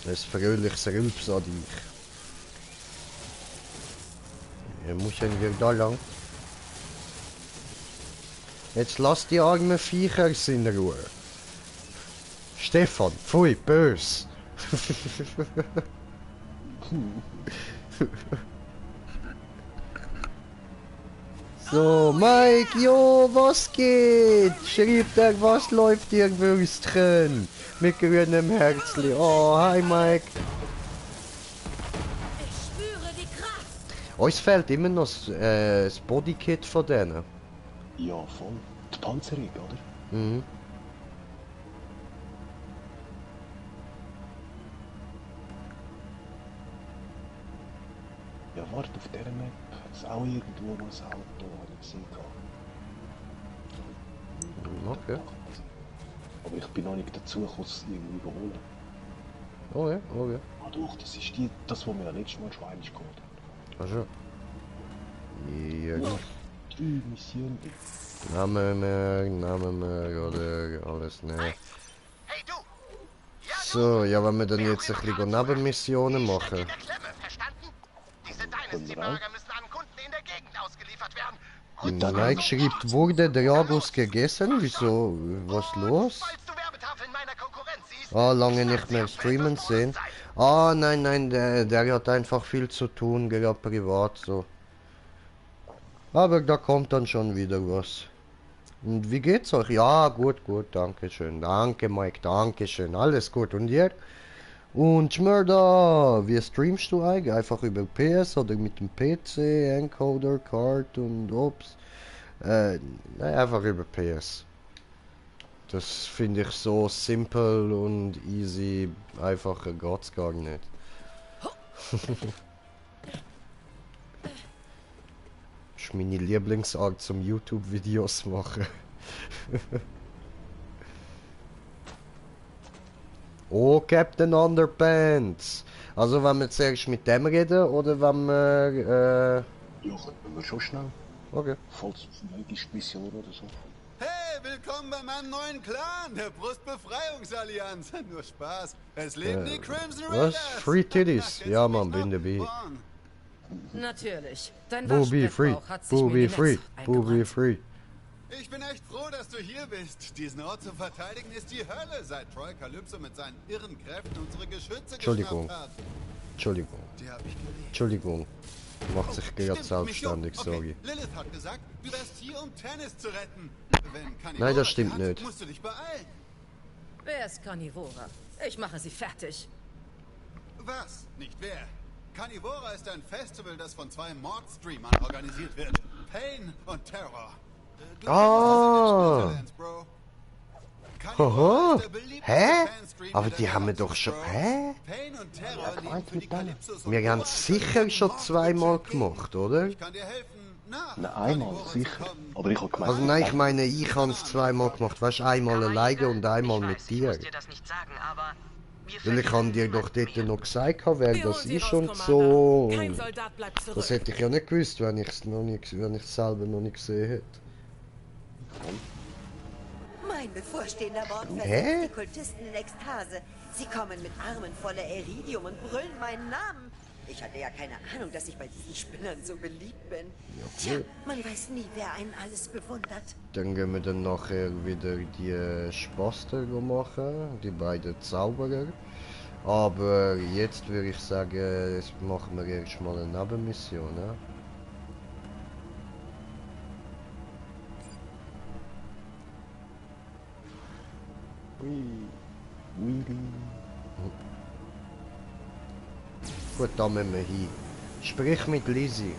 Ein fröhliches Rülps an dich. Ja, muss ja wieder da lang. Jetzt lass die armen Viecher in Ruhe. Stefan, pfui, bös. So, Mike, jo, was geht? Schreibt er, was läuft ihr Würstchen? Mit grünem Herzli. Oh, hi Mike. Ich spüre die Kraft. Uns fehlt immer noch das Bodykit von denen. Ja, voll. Die Panzerung, oder? Mhm. Ja, warte, auf dieser Map ist auch irgendwo noch ein Auto, habe ich gesehen. Okay. Aber ich bin noch nicht dazu gekommen, es irgendwie überholen. Oh ja, oh ja. Ah doch, das ist das, was wir ja letztes Mal schon einmal geholt haben. Ach so. Ja, gut. 3 Missionen. Namen mehr oder alles, ne. Hey, du! So, ja, wenn wir dann jetzt ein bisschen Nebenmissionen machen. Diese Dynasty-Bürger müssen an Kunden in der Gegend ausgeliefert werden. Mike schreibt, wurde Dragos gegessen? Wieso? Was los? Ah, lange nicht mehr streamen sehen. Ah, nein, der hat einfach viel zu tun, gerade privat so. Aber da kommt dann schon wieder was. Und wie geht's euch? Ja, gut, danke schön. Danke, Mike, danke schön. Alles gut. Und ihr? Und Schmörder, wie streamst du eigentlich? Einfach über PS oder mit dem PC, Encoder, Card und Ops? Nein, einfach über PS. Das finde ich so simpel und easy. Einfacher geht's gar nicht. Das ist meine Lieblingsart zum YouTube-Videos machen. Oh, Captain Underpants! Also, wenn wir zuerst mit dem reden oder wenn wir. Ja, können wir schon schnell. Okay. Falls es Mission oder so. Hey, willkommen bei meinem neuen Clan, der Brustbefreiungsallianz. Nur Spaß. Es leben die Crimson Raiders. Was? Free Titties? Ja, Mann, bin dabei. Natürlich. Dein Booby free. hat sich Booby free. Booby free. Ich bin echt froh, dass du hier bist. Diesen Ort zu verteidigen ist die Hölle, seit Troy Calypso mit seinen irren Kräften unsere Geschütze Entschuldigung. geschnappt hat. Entschuldigung. Die hab ich gelesen. Entschuldigung. Macht sich gerade selbstständig, Okay. sorry. Lilith hat gesagt, du wärst hier, um Tennis zu retten. Wenn Nein, das stimmt nicht. Musst du dich beeilen. Wer ist Carnivora? Ich mache sie fertig. Was? Nicht wer? Carnivora ist ein Festival, das von 2 Mordstreamern organisiert wird. Pain und Terror. Ah! Haha! Hä? Aber die haben wir doch schon. Hä? Wir haben es sicher schon 2-mal gemacht, oder? Nein, einmal, sicher. Aber ich habe gemeint... Also nein, ich meine, ich habe es 2-mal gemacht. Weißt du, einmal alleine und einmal mit dir. Ich muss dir das nicht sagen, aber Weil ich habe dir doch dort noch gesagt, wer das ist und so. Kein Soldat bleibt zurück. Das hätte ich ja nicht gewusst, wenn ich es selber noch nicht gesehen hätte. Mein bevorstehender Mord Hä? versetzt die Kultisten in Ekstase. Sie kommen mit Armen voller Iridium und brüllen meinen Namen. Ich hatte ja keine Ahnung, dass ich bei diesen Spinnern so beliebt bin. Ja, Tja, cool. man weiß nie, wer einen alles bewundert. Dann gehen wir dann nachher wieder die Spaster machen, die beiden Zauberer. Aber jetzt würde ich sagen, jetzt machen wir erstmal eine Nebenmission. Ne? Gut, da müssen wir hin. Sprich mit Lizzie.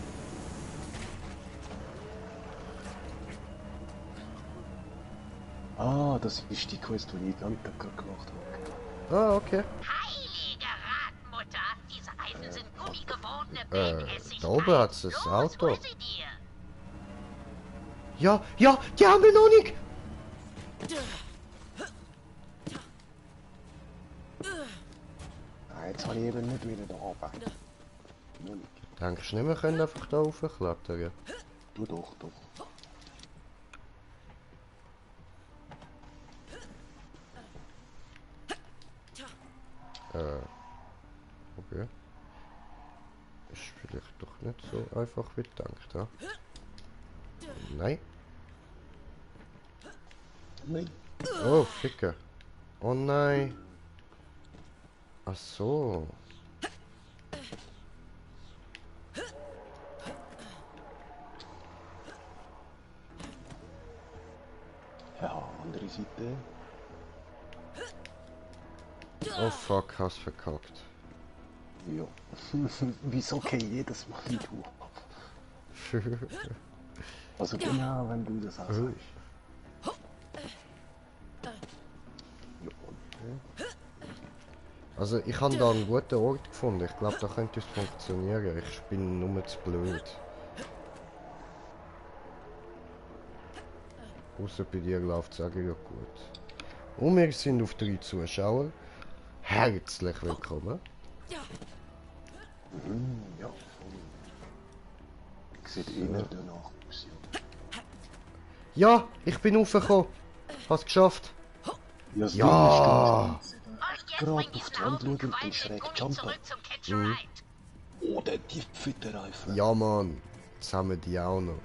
Ah, das ist die Quest, die ich gerade gemacht habe. Ah, okay. Heilige Radmutter, diese Eisen sind gummigewordene Da oben hat es ein Auto. Hol sie dir. Ja, ja, die haben wir noch nicht. Ah, jetzt habe ich eben nicht wieder da oben. Noch nicht. Denkst du nicht, wir können einfach da raufklettern? Du doch, doch. Okay. Ist vielleicht doch nicht so einfach wie gedacht, ja? Nein. Nein. Oh, Ficker. Oh nein. Ach so. Ja, andere Seite. Oh fuck, hast verkackt. Ja. Wieso okay jedes Mal wie du? Also genau, wenn du das auch sagst. Also ich habe da einen guten Ort gefunden. Ich glaube, da könnte es funktionieren. Ich bin nur zu blöd. Außer bei dir läuft es auch gut. Und wir sind auf 3 Zuschauer. Herzlich willkommen. Ja, sieht eh nicht danach aus. Ja, ich bin raufgekommen. Hast geschafft. Ja, das ja. Gerade auf die Wand schauen und den schräg jumpen. Mhm. Oder die Fütterreifen. Ja, Mann. Jetzt haben wir die auch noch.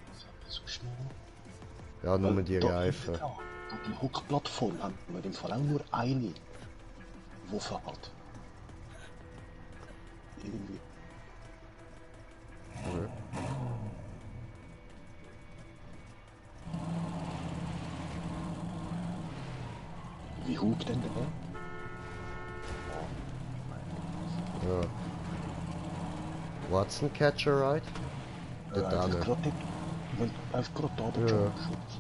So schnell. Ja, nur die Da Reifen. hinten dran, die Hockplattform haben wir im Fall auch nur eine, wo fährt. Irgendwie. Okay. Wie hupt denn der? Ja. What's ein Catcher Ride? Der da Einfach nicht. gerade wenn einfach gerade da der Ja. Jumpschutz.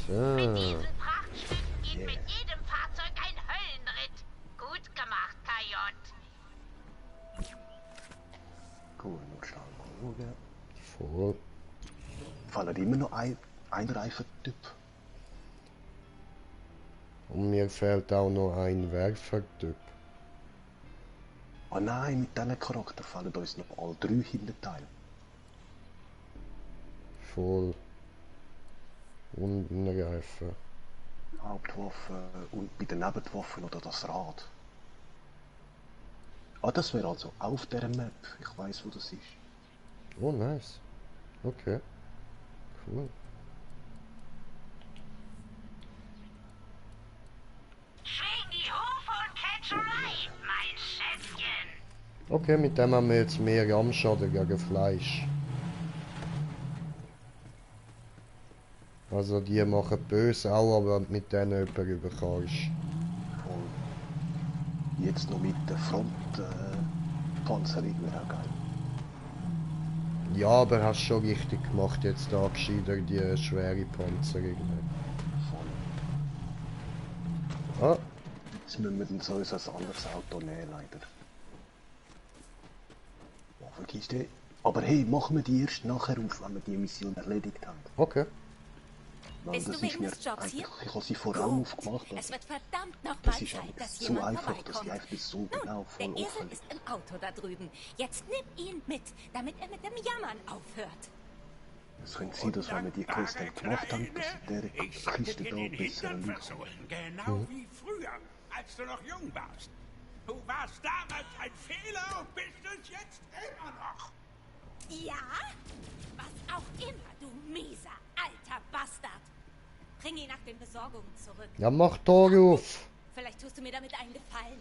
So. Prachtstück geht mit jedem Fahrzeug ein Höllenritt. Gut gemacht, KJ. Gut, nur schnell mal schauen. Voll. Fallen immer noch ein Reifentyp. Und mir fehlt auch noch ein Werfertyp. Ah nein, mit diesem Charakter fallen uns noch alle 3 Hinterteile. Voll. Und ein Reifen. Hauptwaffe und bei den Nebenwaffen oder das Rad. Ah, das wäre also auf der Map. Ich weiß, wo das ist. Oh, nice. Okay. Cool. Schwing die Hufe und catch a ride, mein Schätzchen. Okay, mit dem haben wir jetzt mehr Ramschaden gegen Fleisch. Also die machen böse auch, aber mit denen jemand überkommst. Jetzt noch mit der Frontpanzerung wäre auch geil. Ja, aber hast schon richtig gemacht, jetzt da gescheiter die schwere Panzerung. Ah, Jetzt müssen wir dann so ein anderes Auto nehmen, leider. Ja, vergiss den. Aber hey, machen wir die erst nachher auf, wenn wir die Mission erledigt haben. Okay. Weil Bist das du wegen ist mir des Jobs hier? ich habe sie vor allem aufgemacht. Es wird verdammt noch Das mal ist Zeit, aber dass so jemand einfach, vorbeikommt. dass ich einfach das so genau voll Der Esel offen ist im Auto da drüben. Jetzt nimm ihn mit, damit er mit dem Jammern aufhört. Es könnte sein, dass wenn wir die Quest dann gemacht haben, dass der Kiste da besser liegt. Genau wie früher, als du noch jung warst. Du warst damals ein Fehler und bist es jetzt immer noch. Ja? Was auch immer, du mieser, alter Bastard. Bring ihn nach den Besorgungen zurück. Ja, mach Tor auf. Vielleicht tust du mir damit einen Gefallen.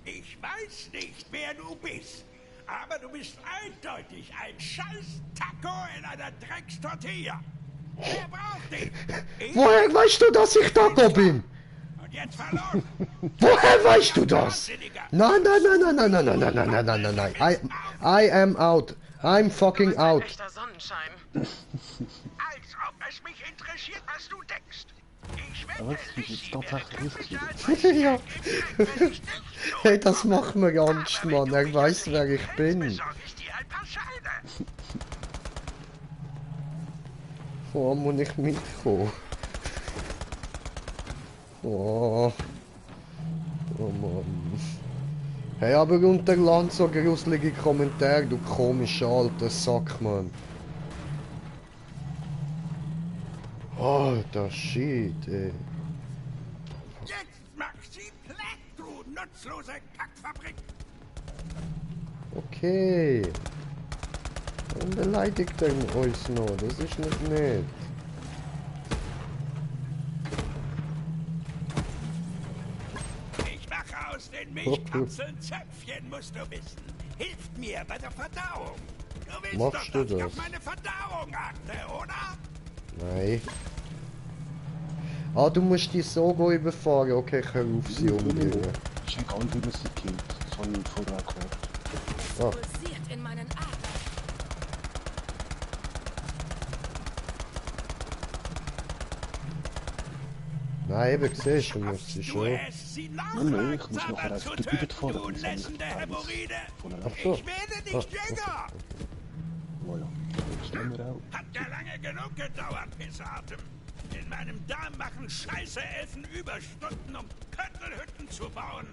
Ich weiß nicht, wer du bist, aber du bist eindeutig ein scheiß Taco in einer Dreckstortilla. Wer braucht dich? Woher weißt du, dass ich Taco bin? Und jetzt verloren. Woher weißt du das? Nein, nein, nein, nein, nein, nein, nein, nein, nein, nein, nein, nein, nein. I am out. I'm fucking out. Echter Sonnenschein. Als ob es mich interessiert, was du denkst. Ich wette, Was? Wie ist tatsächlich Ja. Hey, das macht mir Angst, Mann. Er weiß, wer ich bin. Oh, muss ich mitkommen? Oh. Oh Mann. Hey, aber unterland so gruselige Kommentare, du komischer alter Sack, Mann. Alter Shit, ey. Jetzt mach sie platt, du nutzlose Kackfabrik. Okay. Warum beleidigt er uns noch? Das ist nicht nett. Ich mache aus den Milchkapseln Zöpfchen, musst du wissen. Hilft mir bei der Verdauung. Du willst Machst doch, du dass ich das? auf meine Verdauung achte, oder? Nein. Ah, du musst die Sogo überfahren. Okay, ich kann auf sie umbringen. Ist egal, wie man sie killt. Das habe ich vorher gehört. Ah. Pulsiert in meinen Adern. Nein, eben siehst du, musst sie schon. Nein, nein, ich muss nachher einfach die Bibet fahren. Du lässende Hämorrhoide. Ach so. Ich werde nicht jünger. Voilà. Stehen wir auch. Hat ja lange genug gedauert, Pissatem. In meinem Darm machen scheiße Elfen Überstunden, um Köttelhütten zu bauen.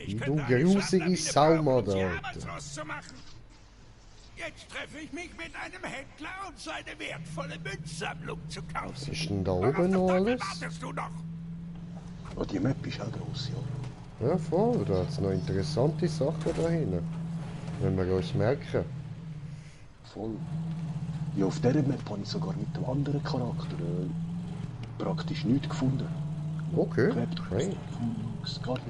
Ich Du könnte eine grusige Schandlawine Sau, brauchen, um sie Alter. arbeitslos zu machen. Jetzt treffe ich mich mit einem Händler, um seine wertvolle Münzsammlung zu kaufen. Was ist denn da oben noch alles? Wartest du noch? Oh, die Map ist auch gross, ja. Ja, voll. Da hat es noch interessante Sachen da hinten. Wenn wir uns merken. Voll. Ja, auf dieser Map habe ich sogar mit dem anderen Charakter praktisch nichts gefunden. Okay. Hey. Gar nicht.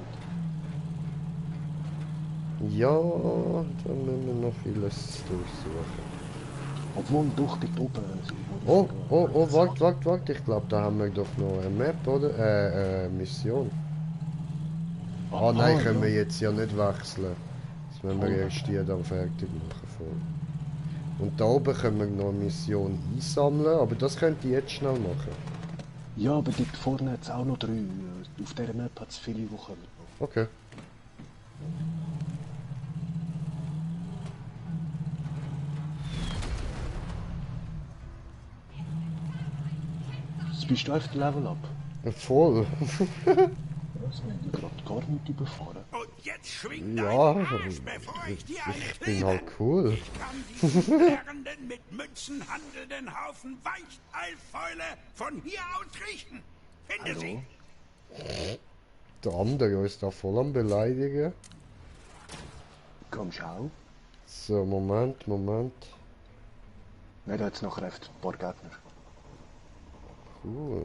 Ja, da müssen wir noch vieles durchsuchen. Obwohl, doch, dort oben. Oh, warte. Ich glaube, da haben wir doch noch eine Map, oder? Mission. Ah, nein, können wir jetzt ja nicht wechseln. Das müssen wir erst die dann fertig machen. Voll. Und da oben können wir noch eine Mission einsammeln, aber das könnt ihr jetzt schnell machen. Ja, aber dort vorne hat es auch noch 3. Auf dieser Map hat es viele, die kommen. Okay. Jetzt bist du auf dem Level up. Voll. Das haben wir gerade gar nicht überfahren. Und jetzt schwing Ja, deinen Arsch, bevor ich dir eine ich bin halt cool. Ich kann diesen lärrenden, mit Münzen handelnden Haufen Weicheifäule von hier aus riechen. Finde sie. Der andere ist da voll am Beleidigen. Komm, schau. So, Moment. Nein, da hat es nachher einfach ein paar Gegner. Cool.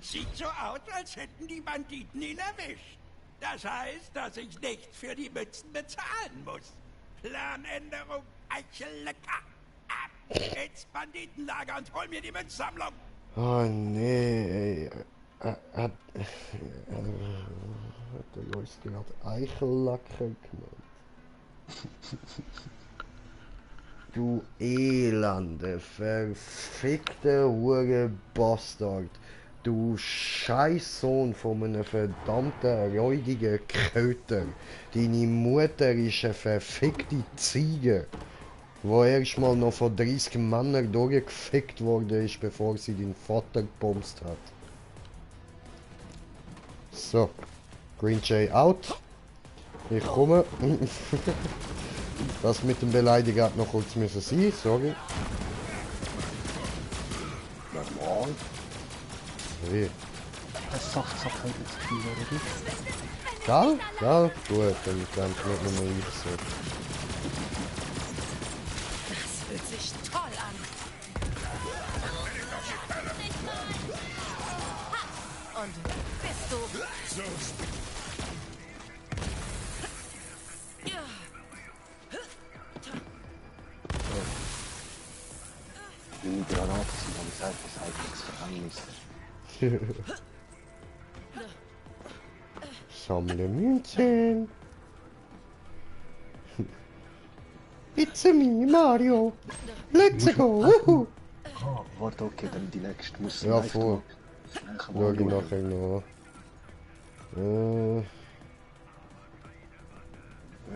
Sieht so aus, als hätten die Banditen ihn erwischt. Das heißt, dass ich nicht für die Münzen bezahlen muss. Planänderung, Eichellecker. Ab ins Banditenlager und hol mir die Münzsammlung. Oh nee, ey. Hat der Leute gerade Eichellacker gemacht. Du elende, verfickte Hure Bastard. Du Scheißsohn von einem verdammten, räudigen Köter. Deine Mutter ist eine verfickte Ziege, wo erstmal noch von 30 Männern durchgefickt worden ist, bevor sie den Vater gebomst hat. So, Green Jay out. Ich komme. Das mit dem Beleidigen hat noch kurz müssen sein, sorry. Normal. Wie? Das sagt halt jetzt viel, oder? Gell? Gell? Gut, dann kann ich nicht mehr einversuchen. Das fühlt sich toll an. Und bist du? Meine Granaten sind am Seite Gefängnis. Sammle Münzen. It's me, Mario. Let's go. Ah, warte, okay, dann die nächste muss Ja, voll. Schau ich nachher noch.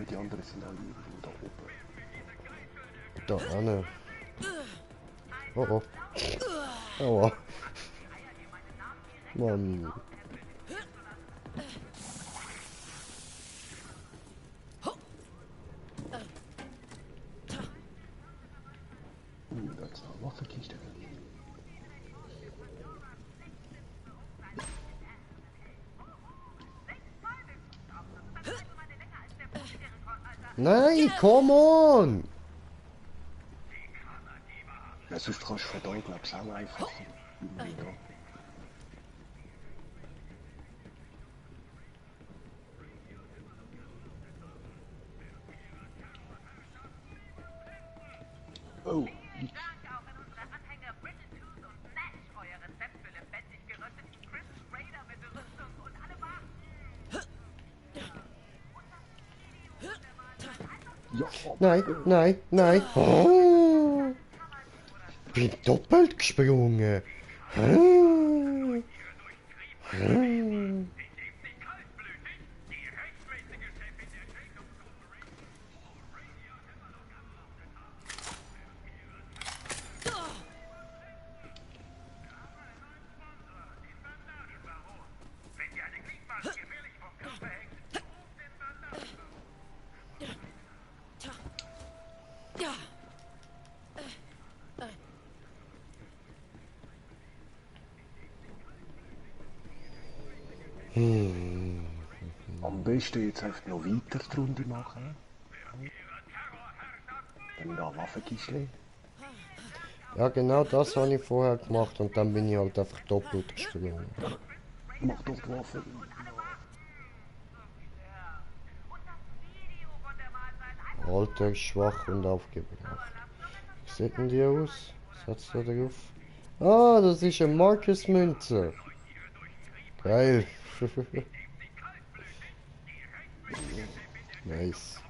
Die anderen sind alle irgendwo da oben. Da eine. Oh oh. Aua. Mann. Da ist eine Waffenkiste. Nein, come on! Ja, sonst kannst du von da, glaube ich, auch einfach. Oh. Ja. Nein, nein, nein. Oh. Bin doppelt gesprungen. Oh. Oh. Am besten jetzt einfach noch weiter die Runde machen. Dann da Waffenkiste. Ja, genau das habe ich vorher gemacht und dann bin ich halt einfach doppelt gesprungen. Mach doch die Waffe. Alter, schwach und aufgebracht. Wie sieht denn die aus? Was hat's da drauf? Ah, das ist eine Marcus-Münze. Geil. Nice.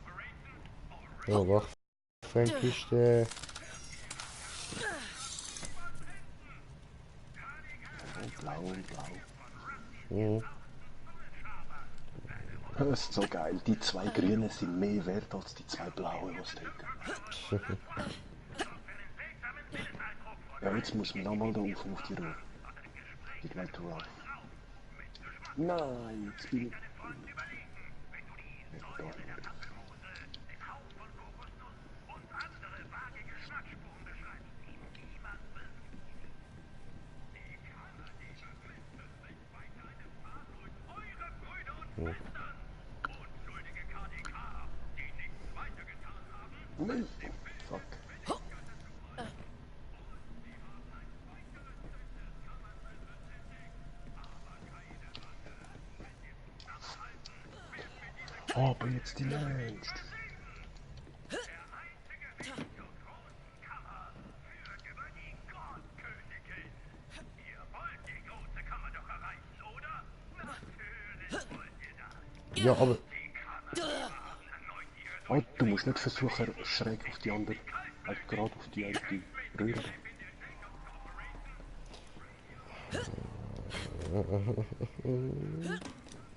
Ja, Waffenkiste. Blau und blau. Mhm. Das ist so geil. Die zwei grünen sind mehr wert als die zwei blauen, was denken. Ja, jetzt muss man nochmal da auf die Ruhe. Ignite Rough. Nein, jetzt bin ich... Hm. Nein, fuck. Aber jetzt die letzte. Ja, aber... Oh, du musst nicht versuchen, schräg auf die andere, gerade auf die eine Röhre.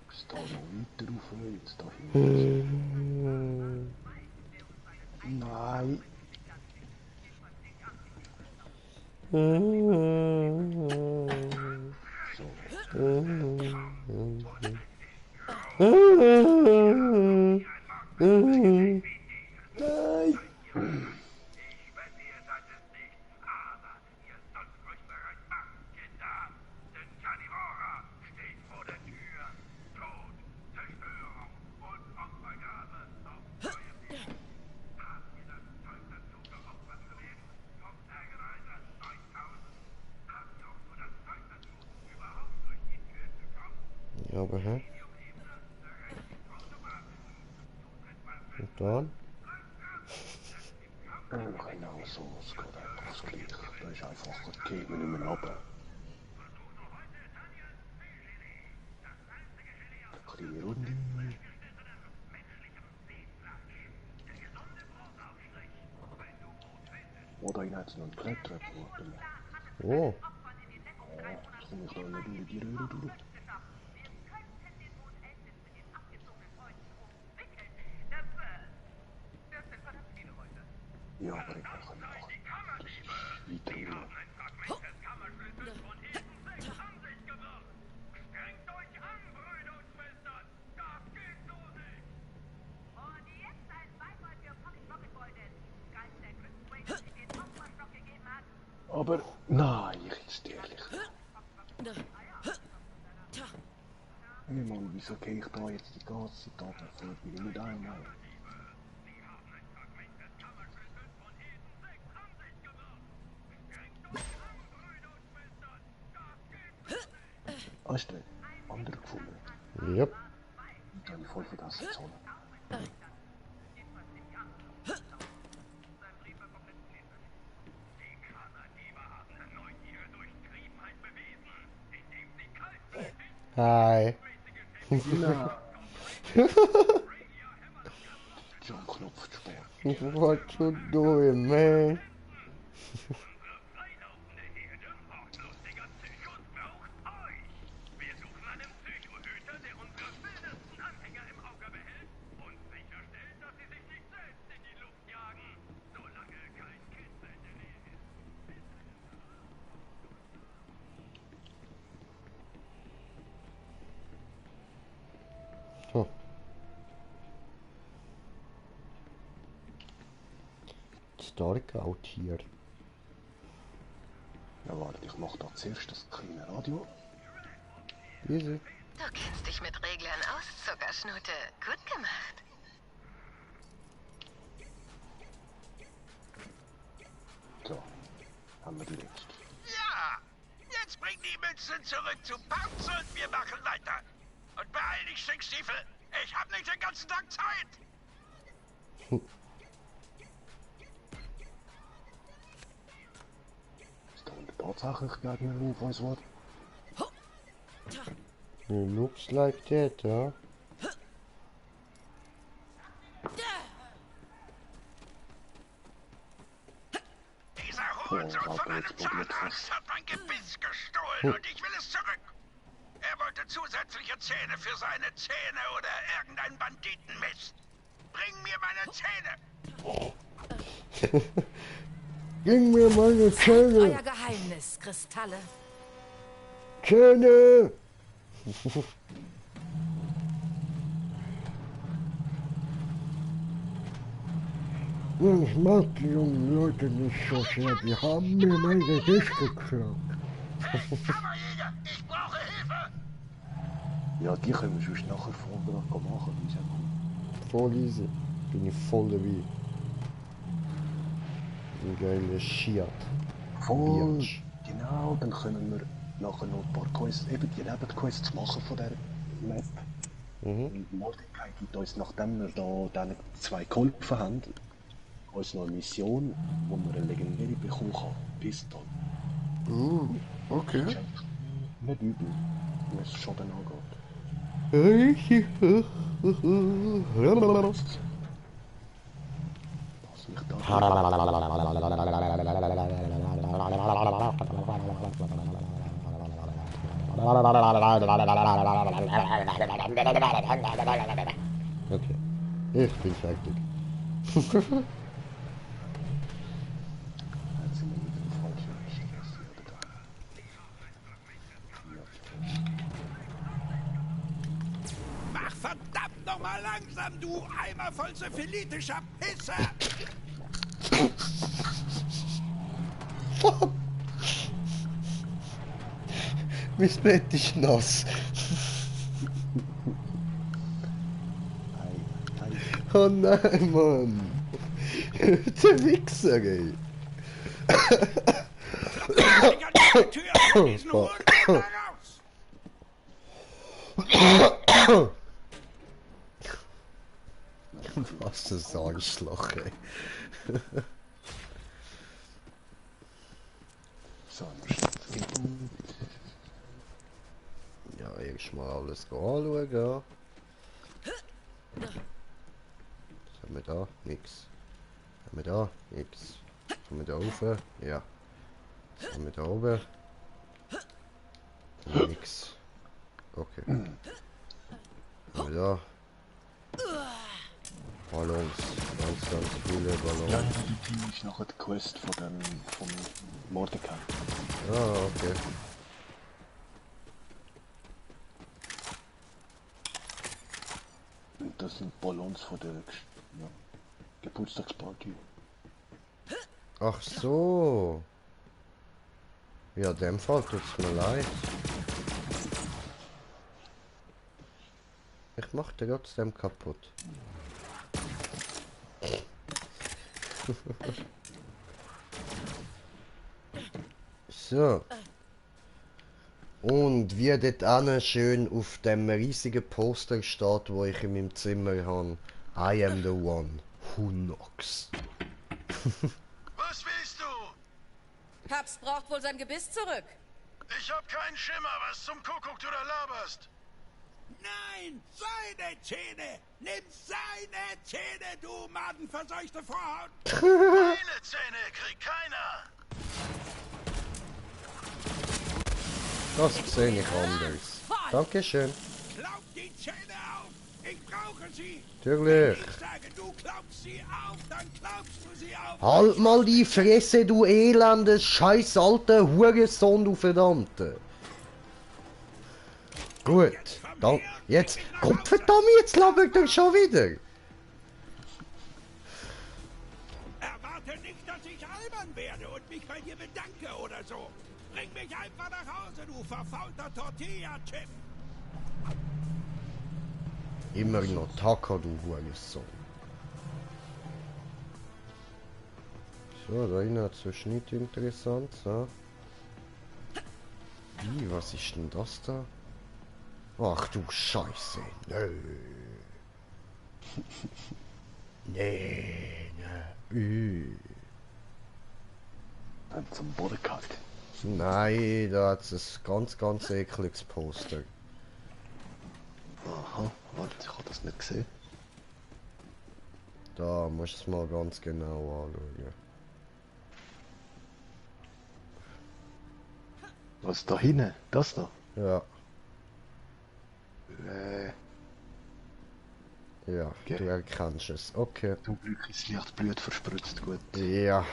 Ist da noch weiter rauf, jetzt da hinten. Nein. Nein. Ja, aber hä? Und dann? Genau so, es geht einfach das Gleiche. Da ist einfach, geht man nicht mehr runter. Eine kleine Runde. Oh, da hinten hat es noch einen Klettertreppe, warte mal. Oh. Ja, jetzt komme ich da nicht durch die Röhre durch. Ja, aber ich mache noch. Das ist weiter unten. Aber nein, ich jetzt ehrlich. Hey Mann, wieso gehe ich da jetzt die ganze Zeit ab? Ich will nicht einmal. Hast du andere gefunden? Yep. Die habe ich voll vergessen zu holen. Hi. Na. Jump-Knopf Sport. What you doing, man? So. It's dark out here. Ja, warte, ich mache da zuerst das kleine Radio. Easy. Du kennst dich mit Reglern aus, Zuckerschnute. Gut gemacht. So, haben wir die letzte. Ja! Jetzt bring die Münzen zurück zu Pounce und wir machen weiter. Und beeil dich, Stinkstiefel. Ich hab nicht den ganzen Tag Zeit. Ist da unten tatsächlich gegen einen Ruf, weiss was? Looks like that, huh? Dieser Hurensohn von einem Zahnarzt hat mein Gebiss gestohlen und ich will es zurück. Er wollte zusätzliche Zähne für seine Zähne oder irgendeinen Banditenmist. Bring mir meine Zähne! Bring mir meine Zähne! Euer Geheimnis, Kristalle. Zähne! Ich mag die jungen Leute nicht so sehr, die haben mir mein Gesicht geklaut. Kammerjäger, ich brauche Hilfe! Ja, die können wir sonst nachher Vortrag machen, die ist ja gut. Voll easy. Bin ich voll dabei. Ein geiler Shit. Voll, genau, dann können wir nachher noch ein paar Quests, eben die Nebenquests machen von dieser Map. Und Mordecai gibt uns, nachdem wir da diesen zwei geholfen haben, uns noch eine Mission, wo wir eine legendäre bekommen haben. Pistol. Okay. Nicht übel, was Schaden angeht. Okay, ich bin fertig. Mach verdammt nochmal langsam, du Eimer voll syphilitischer Pisser! Mein Bett ist nass. Oh nein, Mann. Der Wichser, ey. Was ein Arschloch, ey. So, ja, erstmal alles anschauen, ja. Was haben wir da? Nix. Was haben wir da? Nix. Was haben wir da oben? Ja. Was haben wir da oben? Nix. Okay. Was haben wir da? Ballons. Ganz viele Ballons. Ja, die Team ist nachher die Quest von Mordecai. Ah, okay. Und das sind Ballons von der Geburtstagsparty. Ach so. Ja, in dem Fall tut's mir leid. Ich mach den trotzdem kaputt. So. Und wie dort hinten schön auf dem riesigen Poster steht, wo ich in meinem Zimmer habe. I am the one who knocks. Was willst du? Paps braucht wohl sein Gebiss zurück. Ich hab keinen Schimmer, was zum Kuckuck du da laberst. Nein, seine Zähne! Nimm seine Zähne, du madenverseuchte Vorhaut! Meine Zähne kriegt keiner! Das sehe ich anders. Dankeschön. Klapp die Zähne auf! Ich brauche sie! Natürlich. Wenn ich sage, du klappst sie auf, dann klappst du sie auf! Halt mal die Fresse, du elendes, scheiß alter Hurensohn, du Verdammte. Gut, dann, jetzt, Gottverdammt, jetzt labert er schon wieder. Erwarte nicht, dass ich albern werde und mich bei dir bedanke oder so. Bring mich einfach nach Hause, du verfaulter Tortilla-Chip! Immer noch Tacker, du Hurensohn. So, da innen hat es nicht interessant, so. Wie, was ist denn das da? Ach du Scheiße, nö. Nee, nö. Dann zum Bodycut. Nein, da hat es ein ganz ekliges Poster. Aha, warte, ich habe das nicht gesehen. Da musst du es mal ganz genau anschauen. Was da hinten? Das da? Ja. Ja, okay. Du erkennst es. Okay. Zum Glück ist leicht Blut verspritzt, gut. Ja.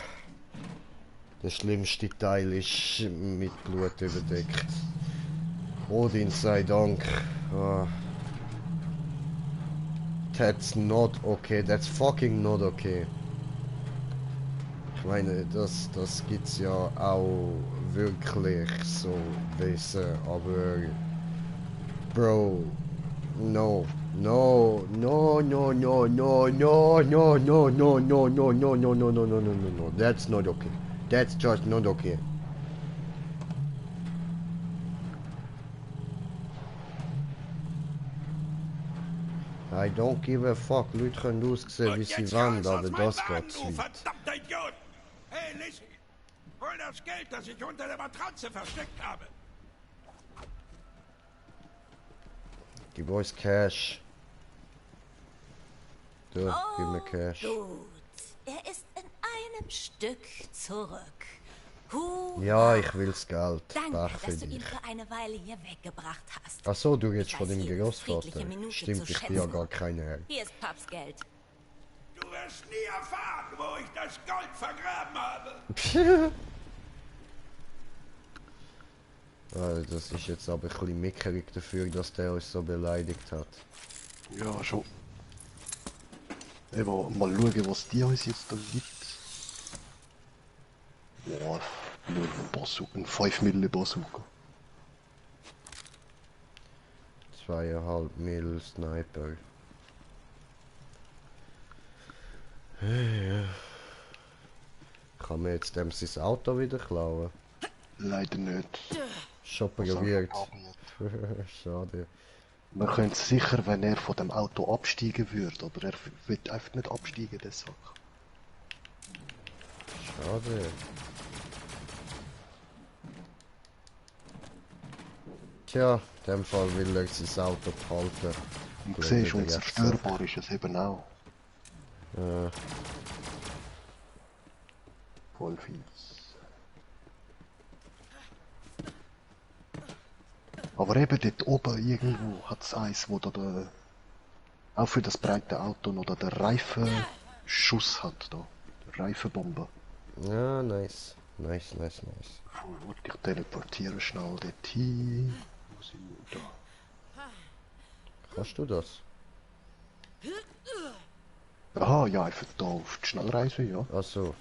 Der schlimmste Teil ist mit Blut überdeckt. Odin sei Dank. Ah. That's not okay. That's fucking not okay. Ich meine, das gibt's ja auch wirklich so Wesen, aber Bro, no, no, no, no, no, no, no, no, no, no, no, no, no, no, no, no, no, no, no, that's not okay. That's just not okay. I don't give a fuck. Leute können aussehen, wie sie wollen, aber das geht zu weit. Verdammter Idiot! Hey, Lissy! Hol das Geld, das ich unter der Matratze versteckt habe! Gib uns Cash. Du, gib mir Cash. Gut. Er ist in einem Stück zurück. Hurra. Ja, ich will's Geld. Danke, Ach, für dass du ihn dich. für eine Weile hier weggebracht hast. Ach so, du redest Ich von weiß dem jede Großvater. friedliche Minute Stimmt, zu ich bin ja schätzen. gar keiner Herr. Hier ist Paps Geld. Du wirst nie erfahren, wo ich das Gold vergraben habe. Das ist jetzt aber ein bisschen mickerig dafür, dass der uns so beleidigt hat. Ja, schon. Eben, mal schauen, was die uns jetzt da gibt. Ja, nur ein Bazooka, ein 5 mm Bazooka. 2,5 mm Sniper. Ja. Kann man jetzt dem sein Auto wieder klauen? Leider nicht. Schon probiert. Schade. Man könnte sicher, wenn er von dem Auto absteigen würde, aber er wird einfach nicht absteigen, deshalb. Schade. Tja, in dem Fall will er sein Auto behalten. Und siehst, unzerstörbar ist es eben auch. Ja. Voll fies. Aber eben dort oben irgendwo hat es eins, wo da der, auch für das breite Auto noch da der Reifenschuss hat da. Der Reifenbombe. Ja, nice. Nice. Warte, ich teleportiere schnell dorthin. Wo sind wir da? Kannst du das? Aha, ja, einfach da auf die Schnellreise, ja. Ach so.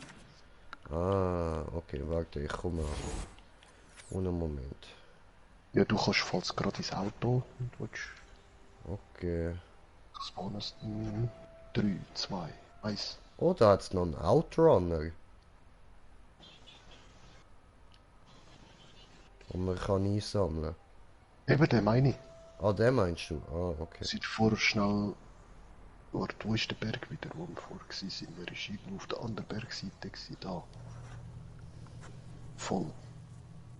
Ah, okay, warte, ich komme. Ohne Moment. Ja, du kannst falls gerade ins Auto und willst. Okay. Spawnen 3, 2, 1. Oh, da hat's noch einen Outrunner. Und man kann einsammeln. Eben, den meine ich. Ah, den meinst du? Ah, okay. Seid vorher schnell... Warte, wo ist der Berg wieder, wo wir vorher waren? Wir waren irgendwo auf der anderen Bergseite gewesen, da. Voll.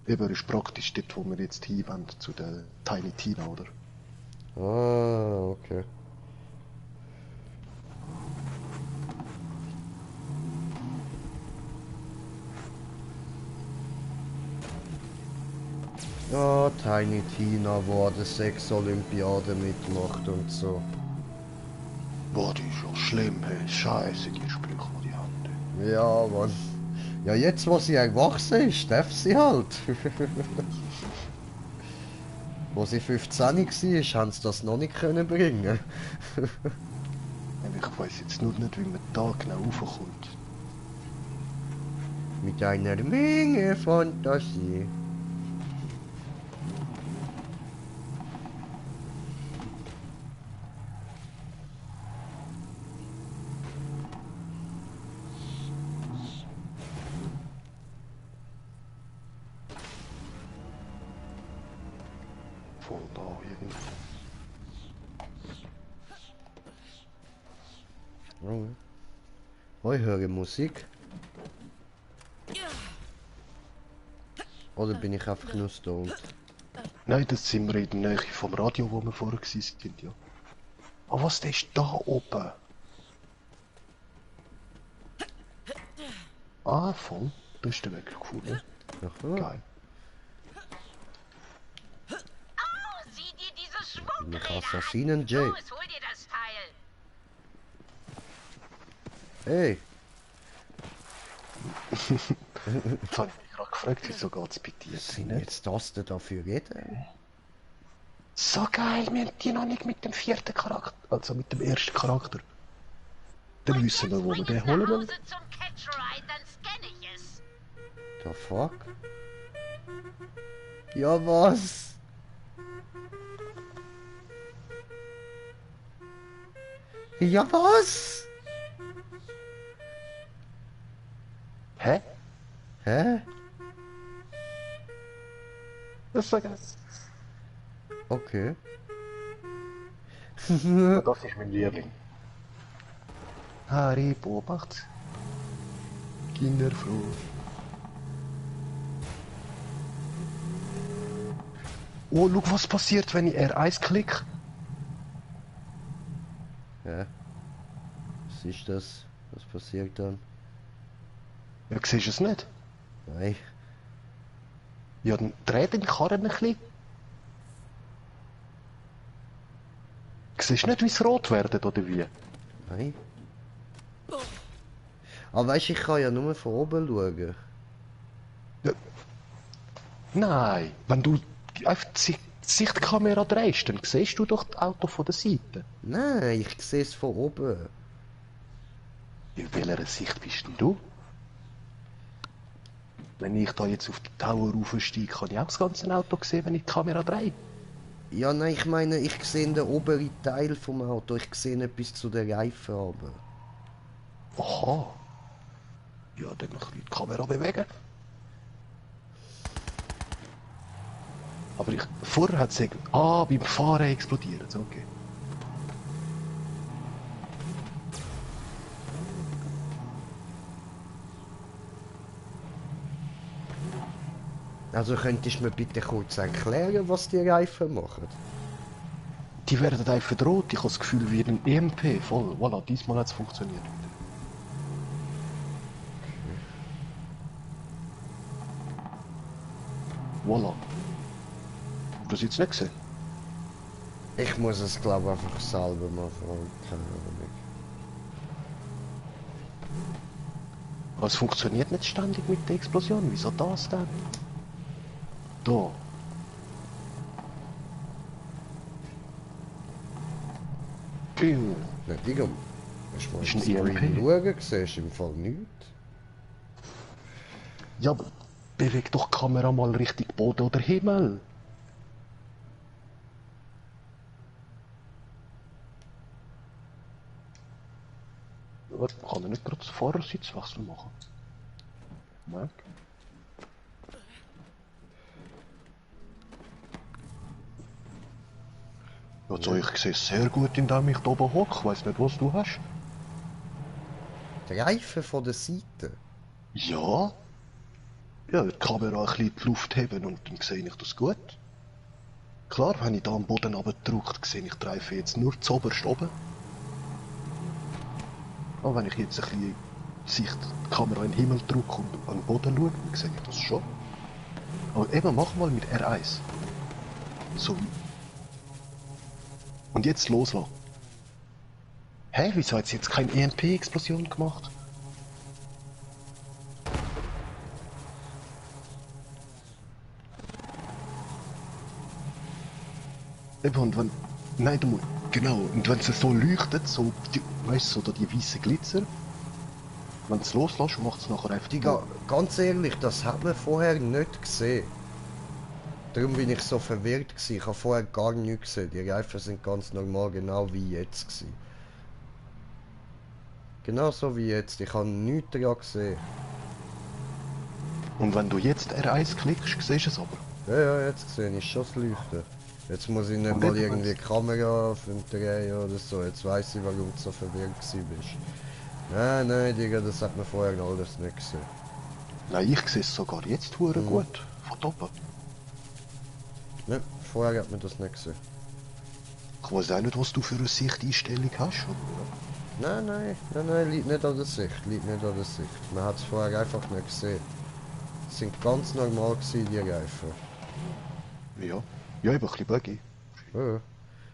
Eben, er ist praktisch dort, wo wir jetzt hinwollen, zu der Tiny Tina, oder? Ah, okay. Ja, Tiny Tina, wo an der Sex-Olympiade mitmacht und so. Boah, die ist ja schlimm, hey. Scheiße, die Sprüche, die die haben. Ja, Mann. Ja, jetzt, wo sie erwachsen ist, darf sie halt. Wo sie 15 war, haben sie das noch nicht können bringen. Ich weiß jetzt nur nicht, wie man da genau raufkommt. Mit einer Menge Fantasie. Voll da irgendwo. Oh, ich höre Musik. Oder bin ich einfach nur stoned? Nein, das sind wir in der Nähe vom Radio, wo wir vorher waren, ja. Aber was, der ist da oben? Ah, voll. Da ist der Weg cool, ne? Geil. Oh, sieh dir diese Bin ich Schwungräder Assassinen, Jay? Los, hol dir das Teil. Hey! Jetzt habe ich mich gerade gefragt, wieso geht's bei dir? Sind jetzt Tasten dafür reden? So geil, wir haben die noch nicht mit dem 4. Charakter, also mit dem 1. Charakter. Dann wissen wir, wo wir den holen wollen. Zum Catch-Ride, dann scanne ich es. The fuck? Ja, was? Ja, was? Hä? Hä? Das ist so geil. Okay. Das ist mein Liebling. Harry beobachtet. Kinderfroh. Oh, schau, was passiert, wenn ich R1 klicke. Ja. Was ist das? Was passiert dann? Ja, siehst du es nicht? Nein. Ja, dann dreh den Karren ein bisschen. Siehst du nicht, wie es rot wird, oder wie? Nein. Aber weißt du, ich kann ja nur von oben schauen. Ja. Nein, wenn du einfach die Sichtkamera drehst, dann siehst du doch das Auto von der Seite. Nein, ich sehe es von oben. In welcher Sicht bist denn du? Wenn ich da jetzt auf die Tower raufsteige, kann ich auch das ganze Auto sehen, wenn ich die Kamera drehe. Ja, nein, ich meine, ich sehe den oberen Teil vom Auto. Ich sehe nicht bis zu den Reifen runter. Aha. Ja, dann kann ich die Kamera bewegen. Aber vorher hat es beim Fahren explodiert. Okay. Also könntest du mir bitte kurz erklären, was die Reifen machen? Die werden einfach rot. Ich habe das Gefühl, wie ein EMP. Voll. Voilà, diesmal hat es funktioniert. Voilà. Hast du das jetzt nicht gesehen? Ich muss es, glaube ich, einfach selber machen. Keine Ahnung. Aber es funktioniert nicht ständig mit der Explosion. Wieso das denn? Da. Ja, Digga, hast du mal Ist im ein EMP. Screen schauen? Siehst du im Fall nichts? Ja, aber beweg doch die Kamera mal Richtung Boden oder Himmel. Warte, kann ich nicht gerade das Fahrersitzwechsel machen? Moment. Also ich sehe es sehr gut, indem ich da oben hocke. Ich weiss nicht, was du hast. Die Reifen von der Seite? Ja. Ja, die Kamera ein bisschen in die Luft heben und dann sehe ich das gut. Klar, wenn ich da am Boden runterdrücke, sehe ich die Reifen jetzt nur zuoberst oben. Aber wenn ich jetzt ein bisschen die Kamera in den Himmel drücke und an den Boden schaue, dann sehe ich das schon. Aber eben, mach mal mit R1. So. Und jetzt loslassen. Hä, wieso hat es jetzt keine EMP-Explosion gemacht? Eben, und wenn... Nein, du musst... Genau, und wenn es so leuchtet, so... Weißt du, so die weißen Glitzer... Wenn du es loslässt, macht es nachher einfach... Digga, ganz ehrlich, das hat man vorher nicht gesehen. Darum bin ich so verwirrt gewesen. Ich habe vorher gar nichts gesehen. Die Reifen sind ganz normal, genau wie jetzt gewesen. Genau so wie jetzt. Ich habe nichts daran gesehen. Und wenn du jetzt R1 klickst, siehst du es aber. Ja, jetzt sehe ich schon das Leuchten. Jetzt muss ich nicht mal irgendwie die Kamera drehen oder so. Jetzt weiss ich, warum du so verwirrt gewesen bist. Nein, Digga, das hat man vorher alles nicht gesehen. Nein, ich sehe es sogar jetzt gut. Von oben. Ne, vorher hat man das nicht gesehen. Ich weiß auch nicht, was du für eine Sichteinstellung hast. Nein, liegt nicht an der Sicht, Man hat es vorher einfach nicht gesehen. Es sind ganz normal gewesen, die Reifen. Ja, eben ein bisschen buggy. Ja.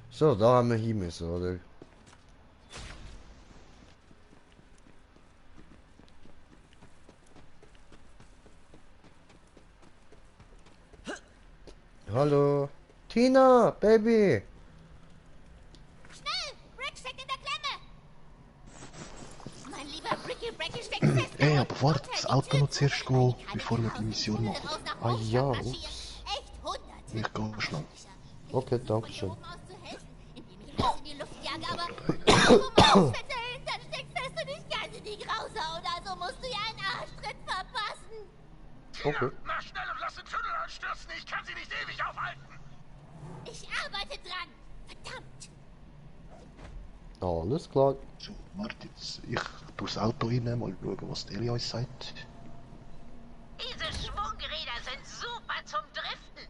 So, da haben wir hin müssen, oder? Hallo? Tina, Baby! Schnell! Rick steckt in der Klemme! Mein lieber Bricky steckt fest! Ey, aber warte, das Auto noch zuerst gehen, bevor wir die Mission machen. Ah ja, ups. Ich gehe schnell. Okay, danke schön. in die Luft jage, aber dann steckst fest und ich kann sie nicht raushauen, also musst du ja einen Arschtritt verpassen. Okay. Mach schnell und lass den Tunnel anstürzen, ich kann sie nicht ewig aufhalten. Ich arbeite dran. Verdammt. Alles klar. So, warte jetzt. Ich tue das Auto rein, mal schauen, was der uns sagt. Diese Schwungräder sind super zum Driften.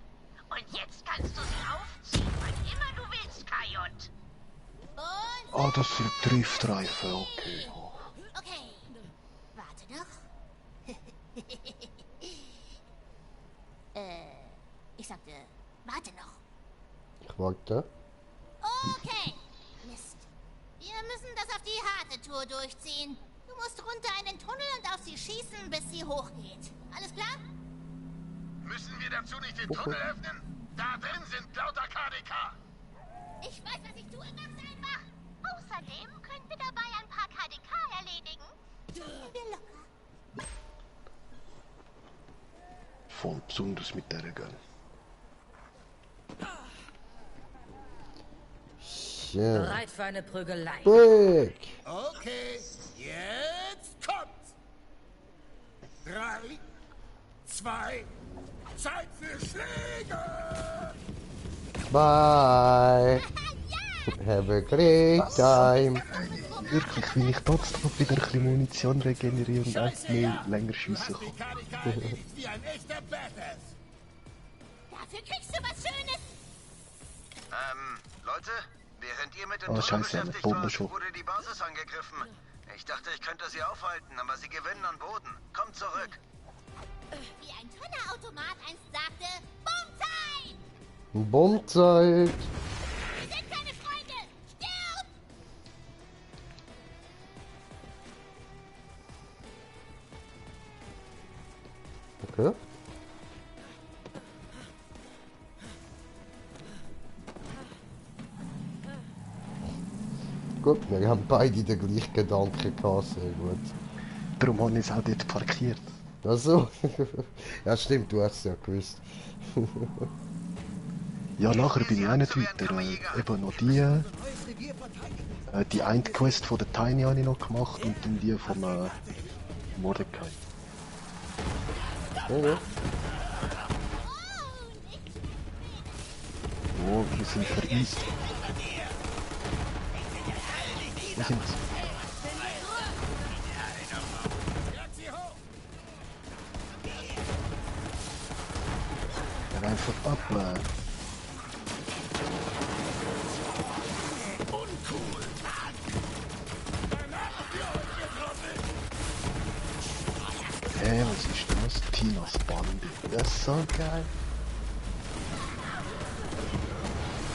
Und jetzt kannst du sie aufziehen, wann immer du willst, Kajut. Ah, das sind Driftreifen, okay. Okay. Warte noch. Ich sagte, warte noch. Ich warte. Okay. Mist. Wir müssen das auf die harte Tour durchziehen. Du musst runter in den Tunnel und auf sie schießen, bis sie hochgeht. Alles klar? Müssen wir dazu nicht den Tunnel öffnen? Da drin sind lauter KDK. Ich weiß, was ich tue. Mach's einfach. Außerdem können wir dabei ein paar KDK erledigen. Gehen wir locker. Voll besonders mit der Gun. Ja. Bereit für eine Prügelei. Break. Okay, jetzt kommt's. 3, 2, Zeit für Schläge! Bye. Have a great time. Wirklich, wenn ich trotzdem wieder ein bisschen Munition regeneriere und einfach mehr länger schiessen kann. Wie ein echter Badass. Dafür kriegst du was Schönes. Leute, während ihr mit dem Oh, Tunnel scheiße, beschäftigt Bombe wart, schon. wurde die Basis angegriffen. Ich dachte, ich könnte sie aufhalten, aber sie gewinnen an Boden. Kommt zurück. Wie ein toller Automat einst sagte, Bombzeit! Bombzeit. Wir sind keine Freunde! Stirb! Okay. Gut, wir haben beide den gleichen Gedanken gehabt, sehr gut. Darum habe ich es auch dort parkiert. Also, ja stimmt, du hast es ja gewusst. Ja, nachher bin ich auch nicht weiter. Eben noch die eine Quest von der Tiny habe ich noch gemacht und dann die von Mordecai. Okay. Oh, wir sind vereist. Wo sind sie? Ja, einfach ab. Hey, was ist das? Tinas Bande. Das ist so geil.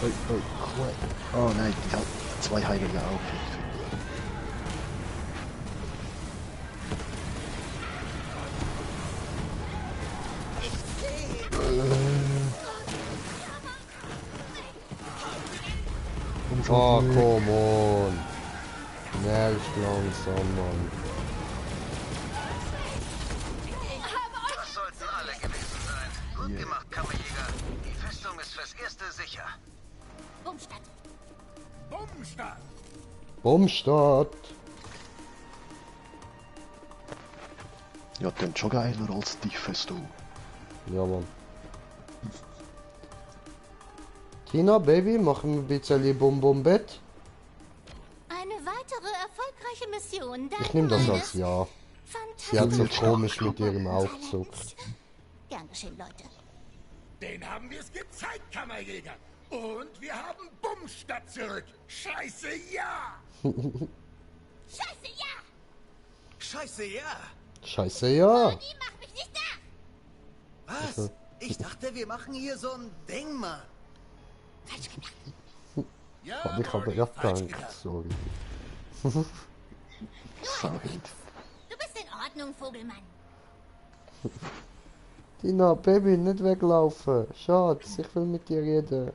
Cool. Oh nein, die hat zwei heilige Outfits. Oh, come on. Nervt langsam, Mann. Das sollten alle gewesen sein. Gut gemacht, Kammerjäger. Die Festung ist fürs Erste sicher. Bummstadt. Bummstadt. Bombstadt. Ja, dann schon geiler als die Festung. Ja, Mann. Tina, Baby, machen wir ein bisschen Bum-Bum-Bett? Eine weitere erfolgreiche Mission. Ich nehme das als Ja. Sie hat so komisch mit ihrem Aufzug. Gern geschehen, Leute. Den haben wir es gezeigt, Kammerjäger. Und wir haben Bummstadt zurück. Scheiße, ja! Scheiße, ja! Scheiße, ja! Scheiße, ja! Die macht mich nicht nach! Was? Ich dachte, wir machen hier so ein Ding, Mann. Falsch gedacht. Hab ich aber abgehangen, sorry. Sorry. Du bist in Ordnung, Vogelmann. Tina, Baby, nicht weglaufen. Schatz, ich will mit dir reden.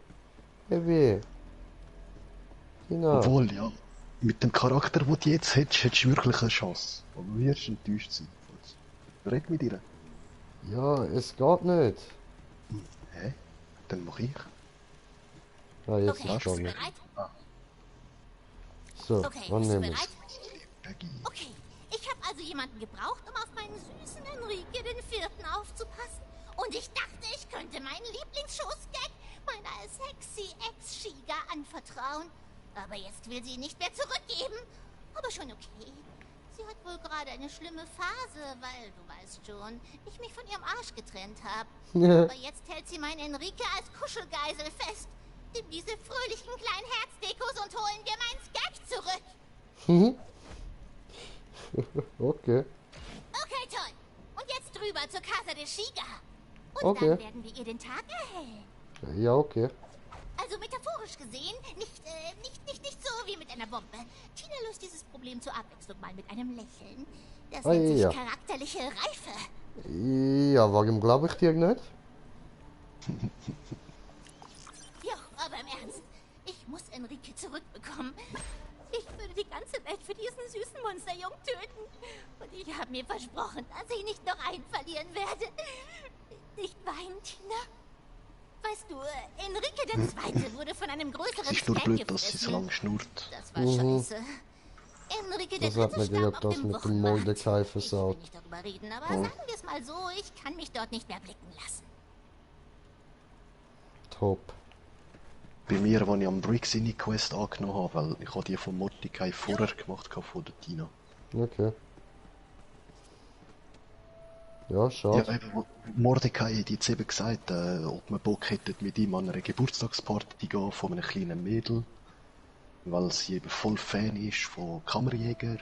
Baby. Tina. Obwohl, ja. Mit dem Charakter, den du jetzt hättest, hättest du wirklich eine Chance. Aber du wirst enttäuscht sein. Red mit ihr. Ja, es geht nicht. Hä? Dann mach ich. Ah, jetzt Okay, ist schon bist du nicht. bereit? So, Okay, wann bist du nehmen bereit? Peggy. Okay, ich habe also jemanden gebraucht, um auf meinen süßen Enrique den Vierten aufzupassen. Und ich dachte, ich könnte meinen Lieblingsschussgag meiner sexy Ex-Shiga anvertrauen. Aber jetzt will sie ihn nicht mehr zurückgeben. Aber schon okay. Sie hat wohl gerade eine schlimme Phase, weil, du weißt schon, ich mich von ihrem Arsch getrennt habe. Ja. Aber jetzt hält sie meinen Enrique als Kuschelgeisel fest. Nimm diese fröhlichen kleinen Herzdekos und holen wir meinen Skag zurück. Okay. Okay, toll. Und jetzt drüber zur Casa de Shiga. Und dann werden wir ihr den Tag erhellen. Ja, okay. Also metaphorisch gesehen, nicht so wie mit einer Bombe. Tina löst dieses Problem zur Abwechslung mal mit einem Lächeln. Das nennt sich charakterliche Reife. Ja, warum glaube ich dir nicht? Ja, aber im Ernst, ich muss Enrique zurückbekommen. Ich würde die ganze Welt für diesen süßen Monsterjungen töten. Und ich habe mir versprochen, dass ich nicht noch einen verlieren werde. Nicht weinen, Tina. Weißt du, Enrique II. Wurde von einem größeren ist nur blöd, dass sie so lange schnurrt. Das war scheiße. Enrique das hat mir gedacht, das mit dem Mordecai versaut. Ich will nicht darüber reden, aber sagen wir es mal so, ich kann mich dort nicht mehr blicken lassen. Top. Bei mir, als ich am Brick seine Quest angenommen habe, weil ich habe die von Mordecai vorher gemacht von der Tina. Okay. Ja, schade. Ja, eben, Mordecai hat jetzt eben gesagt, ob wir Bock hätten, mit ihm an einer Geburtstagsparty zu gehen von einem kleinen Mädel, weil sie eben voll Fan ist von Kammerjäger.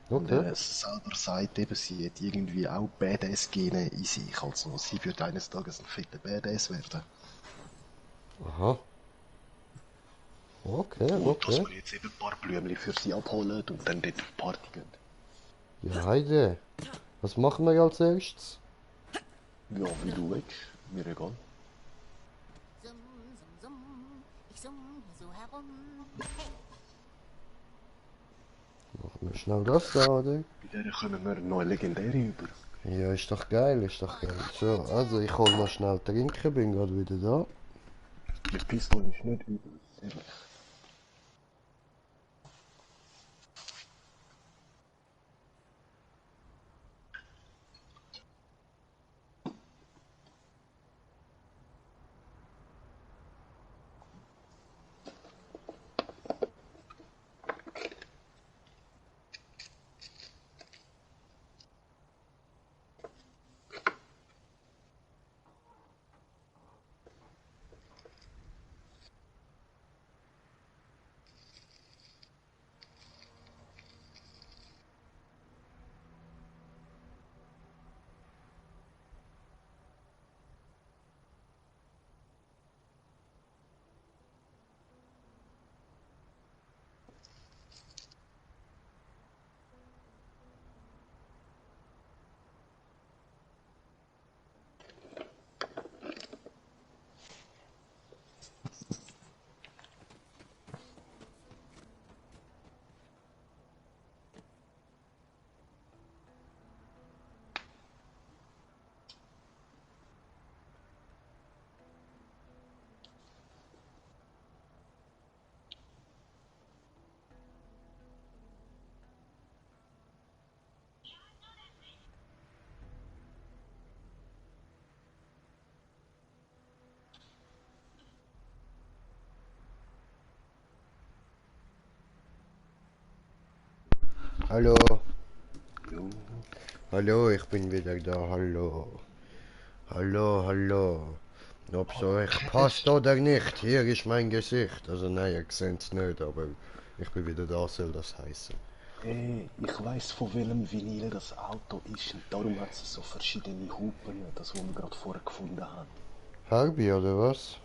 Okay. Und er selber sagt eben, sie hat irgendwie auch Badass-Gene in sich, also sie wird eines Tages ein fetter Badass werden. Aha. Okay, und dass wir jetzt eben ein paar Blümchen für sie abholen und dann dort auf die Party gehen. Ja, Heide. Was machen wir als erstes? Ja, wie du willst. Mir egal. Ich summ hier so herum. Machen wir schnell das da, oder? Bei der kommen wir noch eine legendäre über. Ja, ist doch geil, ist doch geil. So, also ich hol mal schnell trinken, bin gerade wieder da. Die Pistole ist nicht übel, ehrlich. Hallo. Hallo, ich bin wieder da, hallo. Hallo. Ob es euch passt oder nicht, hier ist mein Gesicht. Also nein, ihr seht es nicht, aber ich bin wieder da, soll das heißen. Hey, ich weiss von welchem Vinyl das Auto ist und darum hat es so verschiedene Hupen, das was wir gerade vorher gefunden haben. Herbie oder was?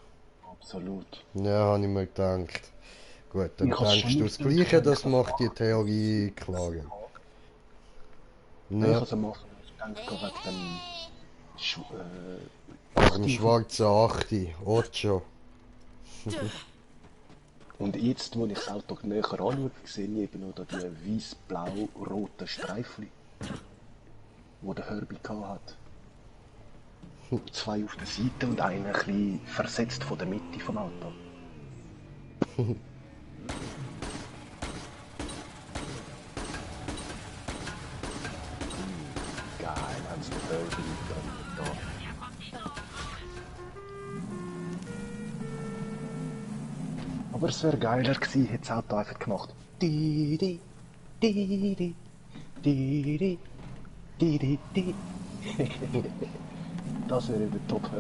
Absolut. Ja, habe ich mir gedacht. Gut, dann denkst du das Gleiche, das macht die Theorie klarer. Ja. Ich also machen, ich denke wegen dem schwarzen 8, 8. Und jetzt, wo ich das Auto näher anschaue, sehe ich eben noch die weiß-blau-roten Streifen, die der Herbie hat. 2 auf der Seite und einer ein bisschen versetzt von der Mitte vom Auto. Geil, haben sie den Herbie da. Aber es wäre geiler gewesen, hätte das Auto einfach gemacht. Di. Das wäre eben top.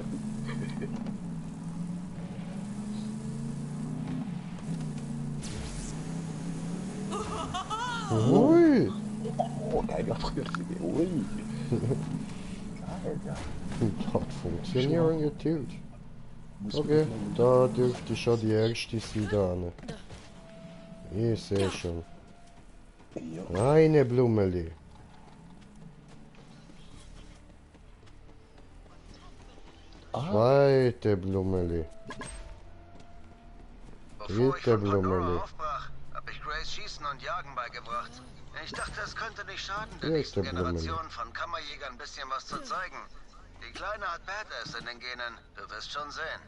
Ui! Oh, geile Abkürzung. Ui! Hat funktioniert natürlich. Okay, da dürfte schon die erste sein da. Ich sehe schon. Eine Blumeli. Zweite Blumeli. Dritte Blumeli. Hab ich Grace Schießen und Jagen beigebracht. Ich dachte, es könnte nicht schaden, der nächsten Generation von Kammerjägern ein bisschen was zu zeigen. Die Kleine hat Badass in den Genen. Du wirst schon sehen.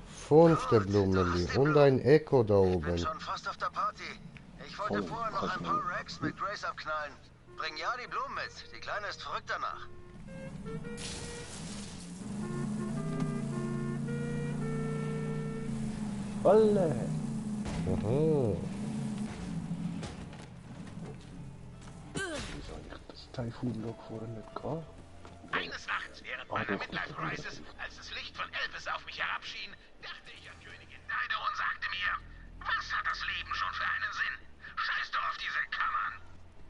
Fünfte Blumeli und ein Echo da oben. Ich bin schon fast auf der Party. Ich wollte vorher noch ein paar Racks mit Grace abknallen. Bring ja die Blumen mit. Die Kleine ist verrückt danach. Wolle! Aha. Wie soll ich das Typhoon-Log vorher nicht gehen? Eines Nachts während meiner Midlife-Crisis, als das Licht von Elvis auf mich herabschien, dachte ich an Königin Dido und sagte mir, was hat das Leben schon für einen Sinn? Scheiß doch auf diese Kammern.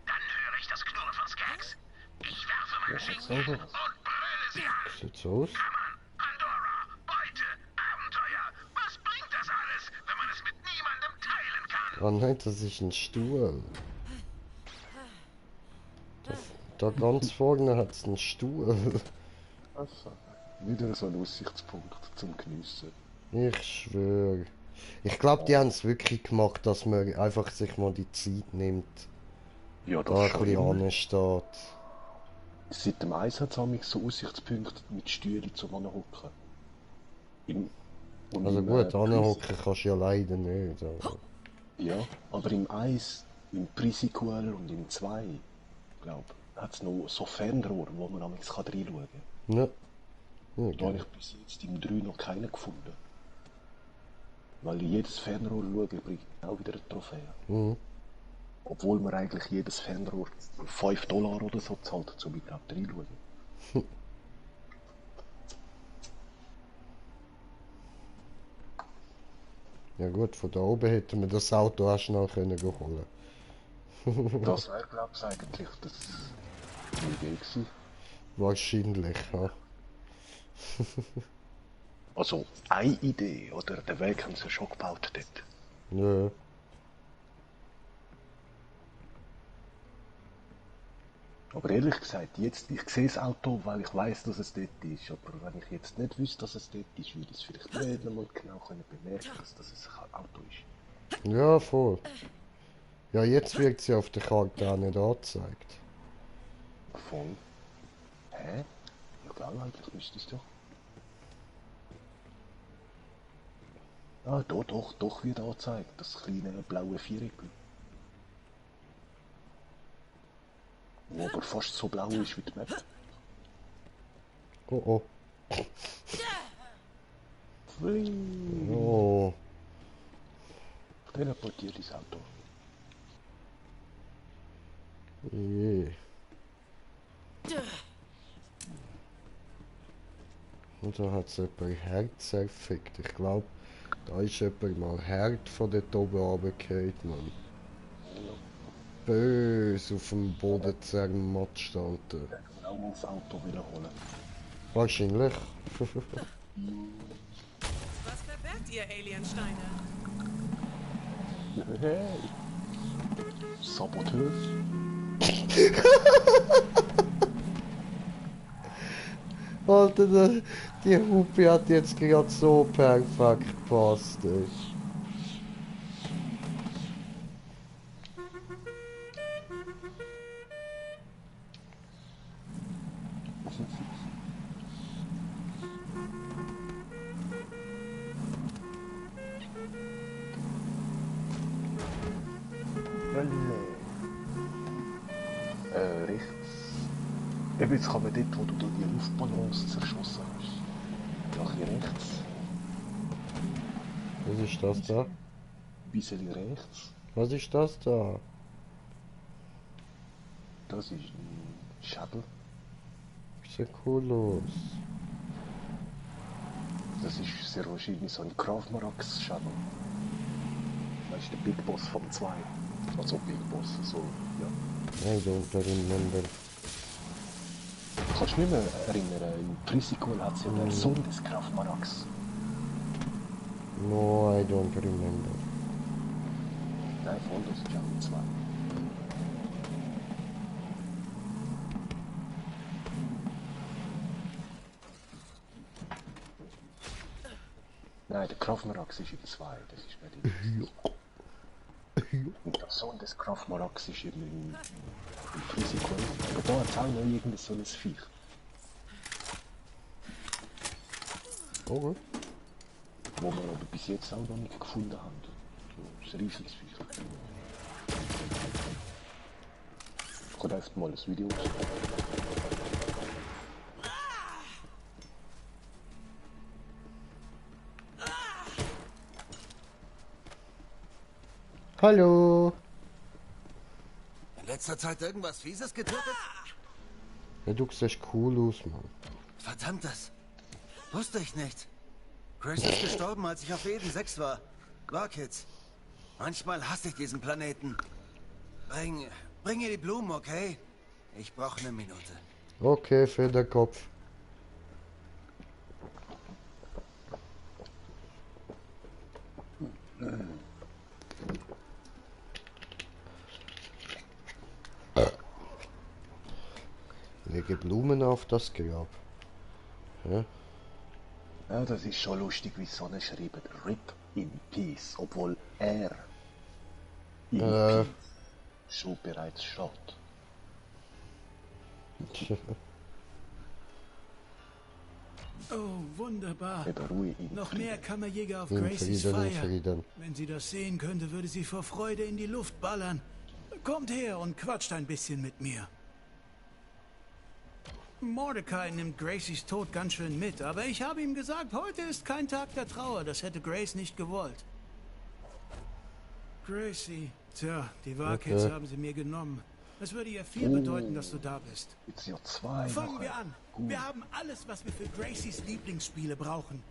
Dann höre ich das Knurren von Skags. Ich werfe meine Schinken und brülle sie an. Sieht so aus? Kammern, Pandora, Beute, Abenteuer. Was bringt das alles, wenn man es mit niemandem teilen kann? Oh nein, das ist ein Stuhl. Da ganz vorne hat es einen Stuhl. Also, wieder so ein Aussichtspunkt zum Geniessen. Ich schwöre. Ich glaube, die haben es wirklich gemacht, dass man einfach sich mal die Zeit nimmt. Ja, da ein das bisschen ansteht. Seit dem Eis hat es so Aussichtspunkte mit Stühlen zum Anhocken. Also gut, anhocken kannst du ja leider nicht. Aber. Ja, aber im Eis, im Pre-Sequel und im 2, glaube ich, hat es noch so Fernrohr, wo man amigs reinschauen kann. Ja. Da habe ich bis jetzt im 3 noch keinen gefunden. Weil jedes Fernrohr schauen bringt auch wieder eine Trophäe. Mhm. Obwohl man eigentlich jedes Fernrohr $5 oder so zahlt, um überhaupt reinschauen. Ja gut, von da oben hätten wir das Auto auch schnell können holen. Das wäre, glaube ich, eigentlich das die Idee gewesen. Wahrscheinlich, ja. Also, eine Idee, oder? Den Weg haben sie schon gebaut dort. Ja. Aber ehrlich gesagt, jetzt, ich sehe das Auto, weil ich weiß, dass es dort ist. Aber wenn ich jetzt nicht wüsste, dass es dort ist, würde ich es vielleicht nicht einmal genau bemerken, dass es ein Auto ist. Ja, voll. Ja, jetzt wird sie auf der Karte auch nicht angezeigt. Voll. Hä? Ja klar, eigentlich müsste es doch. Ah, doch wird angezeigt, das kleine blaue Viereckchen. Wo aber fast so blau ist wie die Map. Oh oh. Whee. Oh. Teleportiert das Auto. Je. Und da hat es jemand Herz zerfickt. Ich glaube, da ist jemand mal Herd von dort oben runtergefallen, Mann. Böse auf dem Boden zermatscht, Alter. Ich will auch mal das Auto wieder holen. Wahrscheinlich. Was verbergt ihr, Aliensteine? Hey. Saboteur. Alter, die Hupe hat jetzt gerade so perfekt gepasst. Ey. Rechts. Eben jetzt kann man dort, wo du da die Luftballons zerschossen hast. Nach hier rechts. Was ist das da? Ein bisschen rechts. Was ist das da? Das ist ein Shuttle. Sieht cool aus. Das ist sehr wahrscheinlich so ein Krav Marax Shuttle. Das ist der Big Boss vom 2. Also Big Boss, so Ja. I don't remember. Kannst du dich nicht mehr erinnern, im Pre-Sequel hat es ja den Sohn des Graf Marax. No, I don't remember. Nein, voll, das ist ja auch 2. Nein, der Graf Marax ist im 2, das ist nicht im Und der Sohn des Graf Marax ist eben im Pre-Sequel. Aber da hat es auch noch irgendein so ein Viech. Okay. Wo wir aber bis jetzt auch noch nicht gefunden haben. So ein riesiges Viech. Ich kann einfach mal das Video ausprobieren. Hallo. In letzter Zeit irgendwas Fieses getötet? Ja, du siehst cool aus, Mann. Verdammtes. Wusste ich nicht. Grace ist gestorben, als ich auf Eden 6 war. Kids. Manchmal hasse ich diesen Planeten. Bring ihr die Blumen, okay? Ich brauche eine Minute. Okay, für den Kopf. Lege Blumen auf das Grab. Ja? Ja, das ist schon lustig, wie Sonne schreibt. Rip in Peace, obwohl er in Peace schon bereits steht. Oh, wunderbar. Noch mehr Kammerjäger auf In Gracies Frieden, in Feier. Frieden. Wenn sie das sehen könnte, würde sie vor Freude in die Luft ballern. Kommt her und quatscht ein bisschen mit mir. Mordecai nimmt Gracies Tod ganz schön mit, aber ich habe ihm gesagt, heute ist kein Tag der Trauer. Das hätte Grace nicht gewollt. Gracie, tja, die Kids haben sie mir genommen. Es würde ihr viel bedeuten, dass du da bist. Jetzt ja 2. Fangen wir an. Wir haben alles, was wir für Gracies Lieblingsspiele brauchen.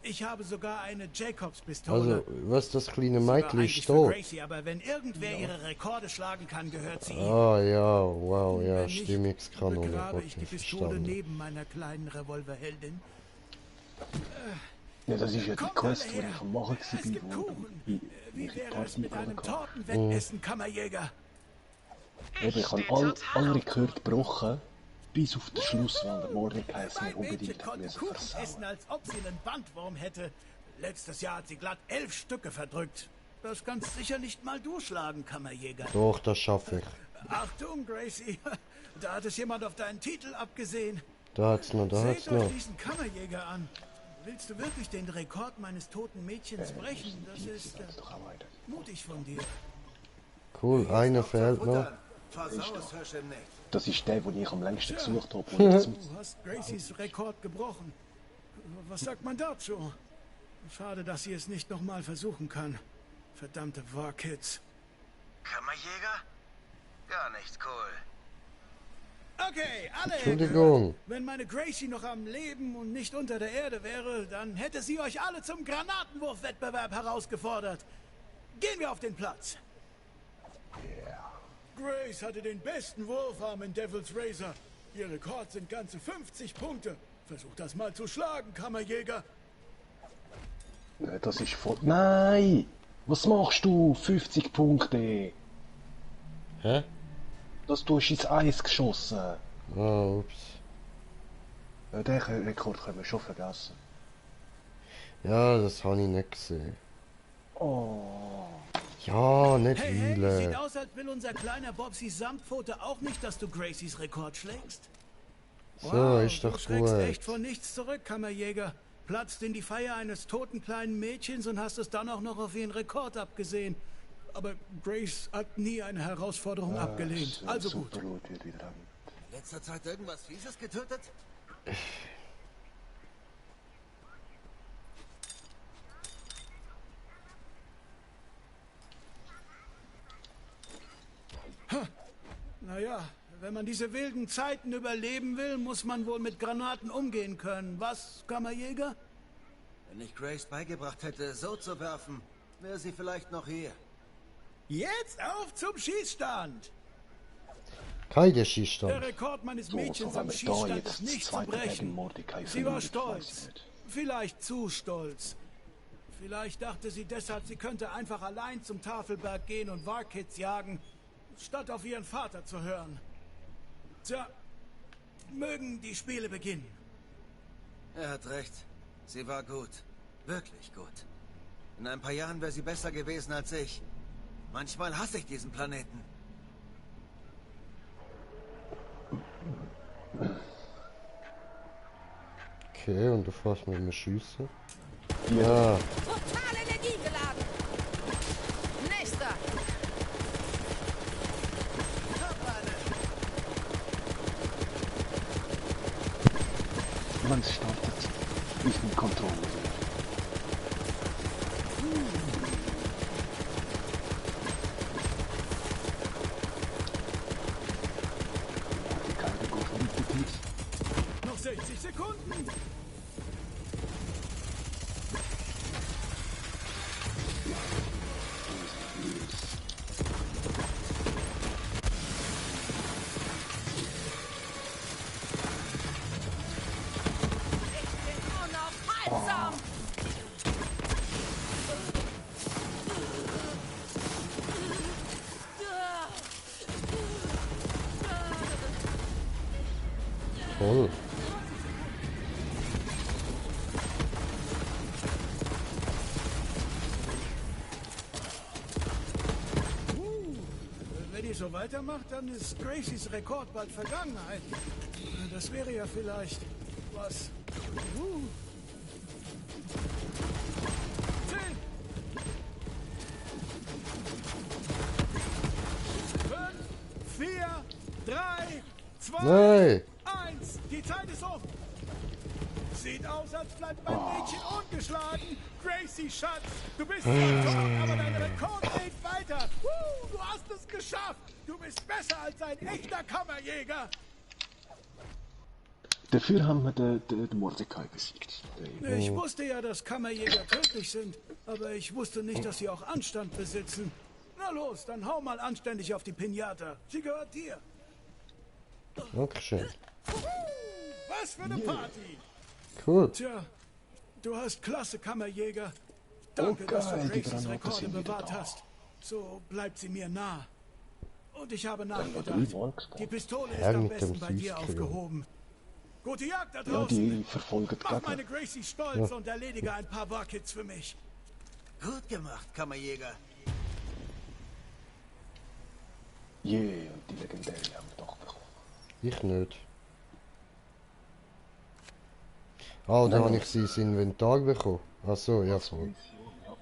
Ich habe sogar eine Jacobs-Pistole. Also, was das kleine Sie war Mädchen eigentlich ist für tot. Gracie, aber wenn irgendwer ihre Rekorde schlagen kann, gehört sie ihm. Ah ja, wow, ja, Wenn nicht, Stimmungskanone. begrabe ich die Okay, Pistole verstanden. neben meiner kleinen Revolverheldin. Ja, das ist ja die Kommt Quest, alle die her. ich am Machen Es gibt war, wo Kuchen. ich Wie wäre es Party mit einem kann. Tortenwettessen, Kammerjäger? Eben, ich habe alle Rekorde gebrochen, bis auf den Schluss, weil der Mordecai es mir unbedingt hat müssen Kuchen versauen. essen, als ob sie einen Bandwurm hätte. Letztes Jahr hat sie glatt 11 Stücke verdrückt. Das kannst sicher nicht mal du schlagen, Kammerjäger. Doch, das schaffe ich. Achtung, Gracie. Da hat es jemand auf deinen Titel abgesehen. Da hat's noch, da hat's Seht euch noch. diesen Kammerjäger an. Willst du wirklich den Rekord meines toten Mädchens brechen? Das ist mutig von dir. Cool, einer fehlt noch. Das ist der, den ich am längsten gesucht habe. Du hast Gracies Rekord gebrochen. Was sagt man dazu? Schade, dass sie es nicht nochmal versuchen kann. Verdammte Kids. Kammerjäger? Gar nicht cool. Okay, alle Entschuldigung. gehört. Wenn meine Gracie noch am Leben und nicht unter der Erde wäre, dann hätte sie euch alle zum Granatenwurfwettbewerb herausgefordert. Gehen wir auf den Platz. Grace hatte den besten Wurfarm in Devil's Razor. Ihr Rekord sind ganze 50 Punkte. Versuch das mal zu schlagen, Kammerjäger. Das ist voll... Nein! Was machst du? 50 Punkte! Hä? Du hast ins Eis geschossen. Oh, ups. Den Rekord können wir schon vergessen. Ja, das habe ich nicht gesehen. Oh. Ja, nicht Hey, viele. sieht aus, als will unser kleiner Bobsy Samtpfote auch nicht, dass du Gracies Rekord schlägst. So, ist doch du schreckst gut. echt vor nichts zurück, Kammerjäger. Platzt in die Feier eines toten kleinen Mädchens und hast es dann auch noch auf ihren Rekord abgesehen. Aber Grace hat nie eine Herausforderung abgelehnt. Also gut. In letzter Zeit irgendwas Fieses getötet? Naja, wenn man diese wilden Zeiten überleben will, muss man wohl mit Granaten umgehen können. Was, Kammerjäger? Wenn ich Grace beigebracht hätte, so zu werfen, wäre sie vielleicht noch hier. Jetzt auf zum Schießstand! Kein Schießstand. Der Rekord meines Mädchens am Schießstand ist nicht zu brechen. Sie war stolz. Vielleicht zu stolz. Vielleicht dachte sie deshalb, sie könnte einfach allein zum Tafelberg gehen und Warkids jagen, statt auf ihren Vater zu hören. Tja, mögen die Spiele beginnen. Er hat recht. Sie war gut. Wirklich gut. In ein paar Jahren wäre sie besser gewesen als ich. Manchmal hasse ich diesen Planeten. Okay, und du fährst mit mir schießen? Ja. Total energiegeladen. Nächster. Man startet. Ich bin Kontrolle. Noch 60 Sekunden. Toll. Wenn ihr so weitermacht, dann ist Gracies Rekord bald Vergangenheit. Das wäre ja vielleicht was. 10, 5, 4, 3, 2, Nein. 1. Die Zeit ist um. Sieht aus, als bleibt mein Mädchen ungeschlagen. Gracie, Schatz, du bist zwar tot, aber dein Rekord geht weiter. Du hast es geschafft. Du bist besser als ein echter Kammerjäger. Dafür haben wir den Mordecai besiegt. Ich wusste ja, dass Kammerjäger tödlich sind, aber ich wusste nicht, dass sie auch Anstand besitzen. Na los, dann hau mal anständig auf die Pinata. Sie gehört dir. Dankeschön. Was für eine Party! Cool. Tja, du hast klasse, Kammerjäger. Danke, dass du Gracies Rekorde bewahrt hast. So bleibt sie mir nah. Und ich habe nachgedacht. Die Pistole ist am besten bei dir aufgehoben. Gute Jagd da draußen. Ja, die verfolgt Mach meine Gracie stolz und erledige ein paar Warkids für mich. Gut gemacht, Kammerjäger. Und die legendäre haben wir doch bekommen. Ich nicht. Ah, da habe ich sie ins Inventar bekommen. Achso, ja voll.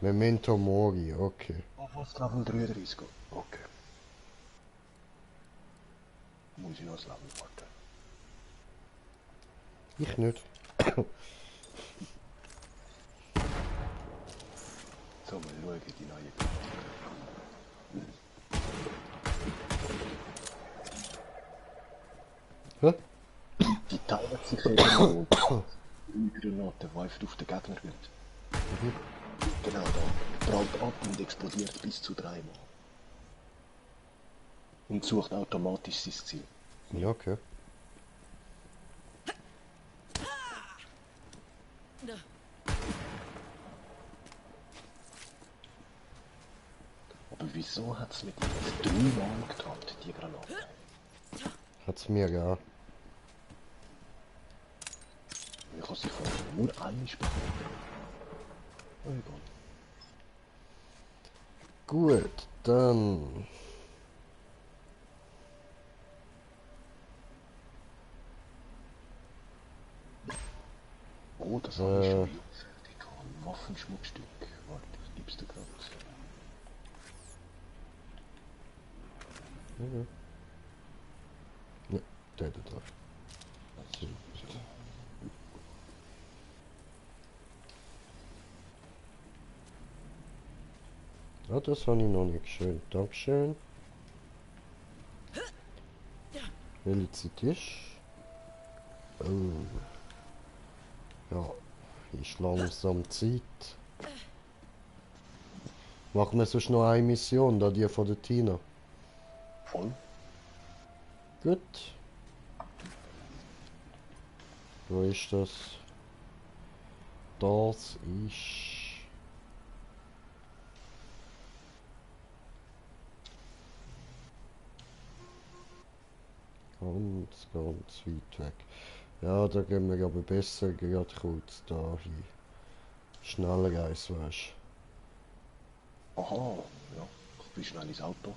Memento Mori, okay. Auf Level 33 gehen. Okay. Muss ich noch das Level warten? Ich nicht. So, mal schauen, die neue Hä? Die teilt sich eben Granaten, die einfach auf den Gegner wird. Genau da. Prallt ab und explodiert bis zu 3 Mal. Und sucht automatisch sein Ziel. Ja, okay. Aber wieso hat es mit 3 Mal getan, die Granate? Hat's mir ja. Ich habe sie vorher nur eine spielen. Oh egal. Gut, dann. Oh, das habe ich schon fertig. Ein Waffenschmuckstück. Warte, das gibst du gerade. Okay. Ne, der da. Ja, das habe ich noch nicht schön. Dankeschön. Welche Zeit ist? Oh. Ja, ist langsam Zeit. Machen wir sonst noch eine Mission, da die von der Tina. Voll. Gut. Wo ist das? Das ist... ganz weit weg. Ja, da gehen wir aber besser gerade kurz da hin. Schneller Eis, weißt du. Aha, ja. Ich bin schnell ins Auto.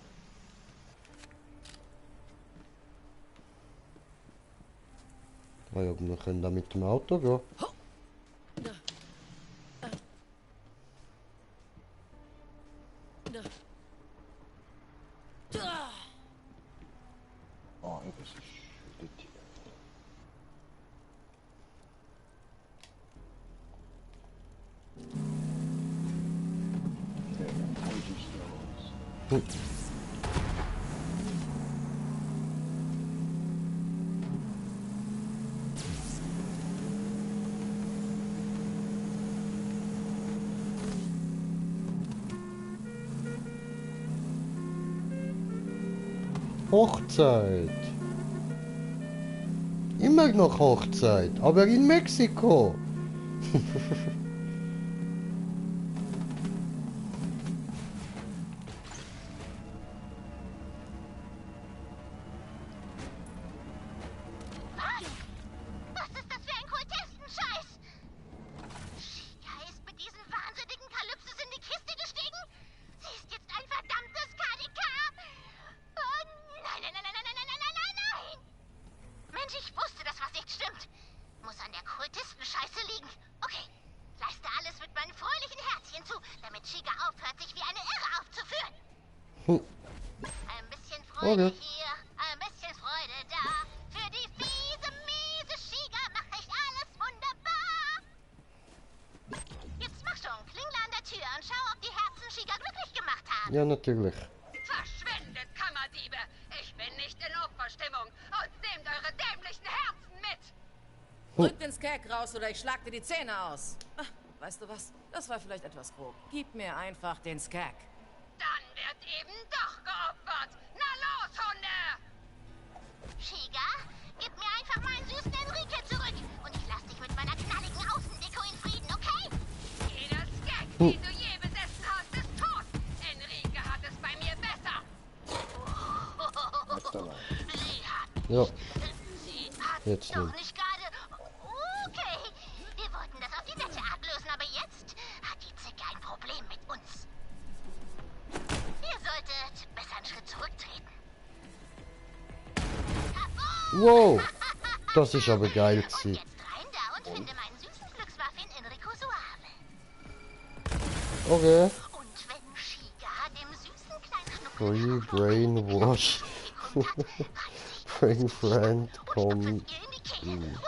Ah ja, wir können da mit dem Auto gehen. Ah, das ist dort. Hochzeit. Immer noch Hochzeit, aber in Mexiko. Freude hier, ein bisschen Freude da. Für die fiese, miese Shiga mache ich alles wunderbar. Jetzt mach schon, Klingel an der Tür und schau, ob die Herzen Shiga glücklich gemacht haben. Ja, natürlich. Verschwindet, Kammerdiebe! Ich bin nicht in Opferstimmung und nehmt eure dämlichen Herzen mit! Drück den Skag raus oder ich schlag dir die Zähne aus. Ach, weißt du was? Das war vielleicht etwas grob. Gib mir einfach den Skag. Dann wird eben doch geopfert! Na los, Hunde! Shiga, gib mir einfach meinen süßen Enrique zurück und ich lass dich mit meiner knalligen Außendeko in Frieden, okay? Jeder Skag, den du je besessen hast, ist tot! Enrique hat es bei mir besser! Ja. Sie hat Jetzt doch nicht. nicht gerade... Okay, wir wollten das auf die Wette ablösen, aber jetzt hat die Zicke ein Problem mit uns. Ihr solltet besser einen Schritt zurücktreten. Wow, das ist aber geil gewesen. Jetzt rein da und finde meinen süßen Glücksmuffin Enrico Suave. Okay. Und wenn Shiga dem süßen kleinen Free Brainwash. Bring Friend, komm.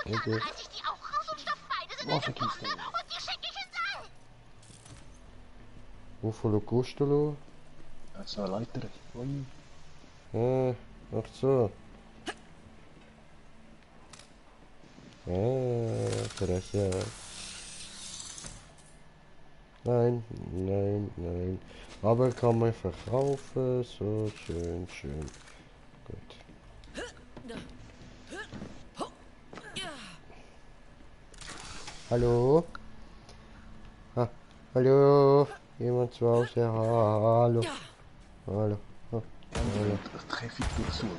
Okay. reiß ich die auch raus und stopf beides in eine Bombe und die schicke ich ins All. Wovon kostet du? So eine Leiter. Ui. Ach so. Gracias. Nein, nein, nein. Aber kann man verkaufen. So schön, schön. Gut. Hallo? Ah, hallo? Jemand zu Hause? Ja, hallo? Hallo? Ah, hallo? Traffic durchsuchen.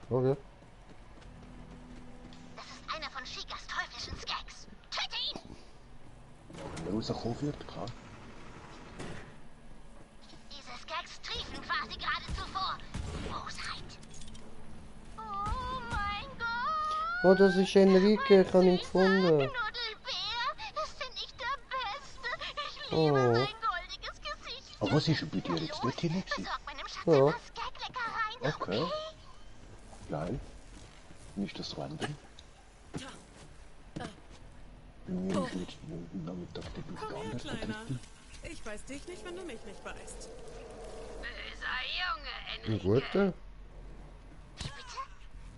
Okay. Das ist einer von Shigas teuflischen Skags. Töte ihn! Wenn er rausgekommen wird, klar. Diese Skags triefen quasi geradezu vor Bosheit. Oh mein Gott! Oh, das ist Enrique, ich habe ihn gefunden. Knuddelbär, ist denn nicht der Beste? Ich liebe sein goldiges Gesicht. Aber was ist bei dir jetzt dort hin? Besorg meinem Schatz Ja. ein paar Skag-Leckereien, Okay. Nein. Nicht das random. Bei mir ist jetzt am Nachmittag der Buch Komm her, anders Kleiner. vertreten. Ich weiß dich nicht, wenn du mich nicht weißt. Böser Junge, Ein Enrique! guter? Wie bitte?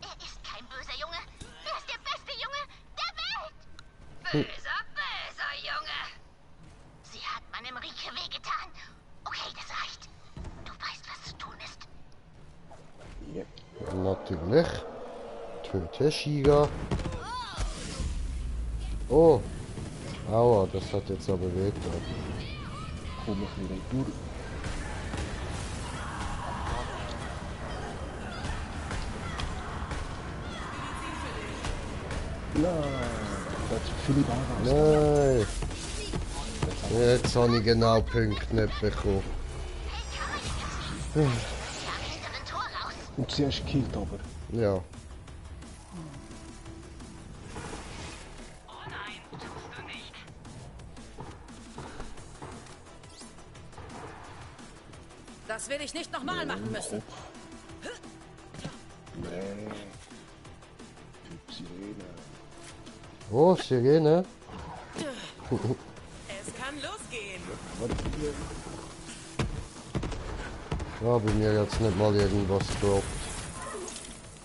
Er ist kein böser Junge. Er ist der beste Junge der Welt. Böser, böser Junge! Sie hat meinem Enrique wehgetan. Okay, das reicht. Du weißt, was zu tun ist. Ja. natürlich. Töte Shiga. Oh. Aua, das hat jetzt aber wehgetan. Komm ich wieder durch. Nein, das hat viele Bauern. Nein. Jetzt habe ich genau Punkte nicht bekommen. Und sie hast gekillt, aber. Ja. Das will ich nicht nochmal machen müssen. Nee. Sirene. Oh, Sirene. Es kann losgehen. Ja, bei mir jetzt nicht mal irgendwas droppt.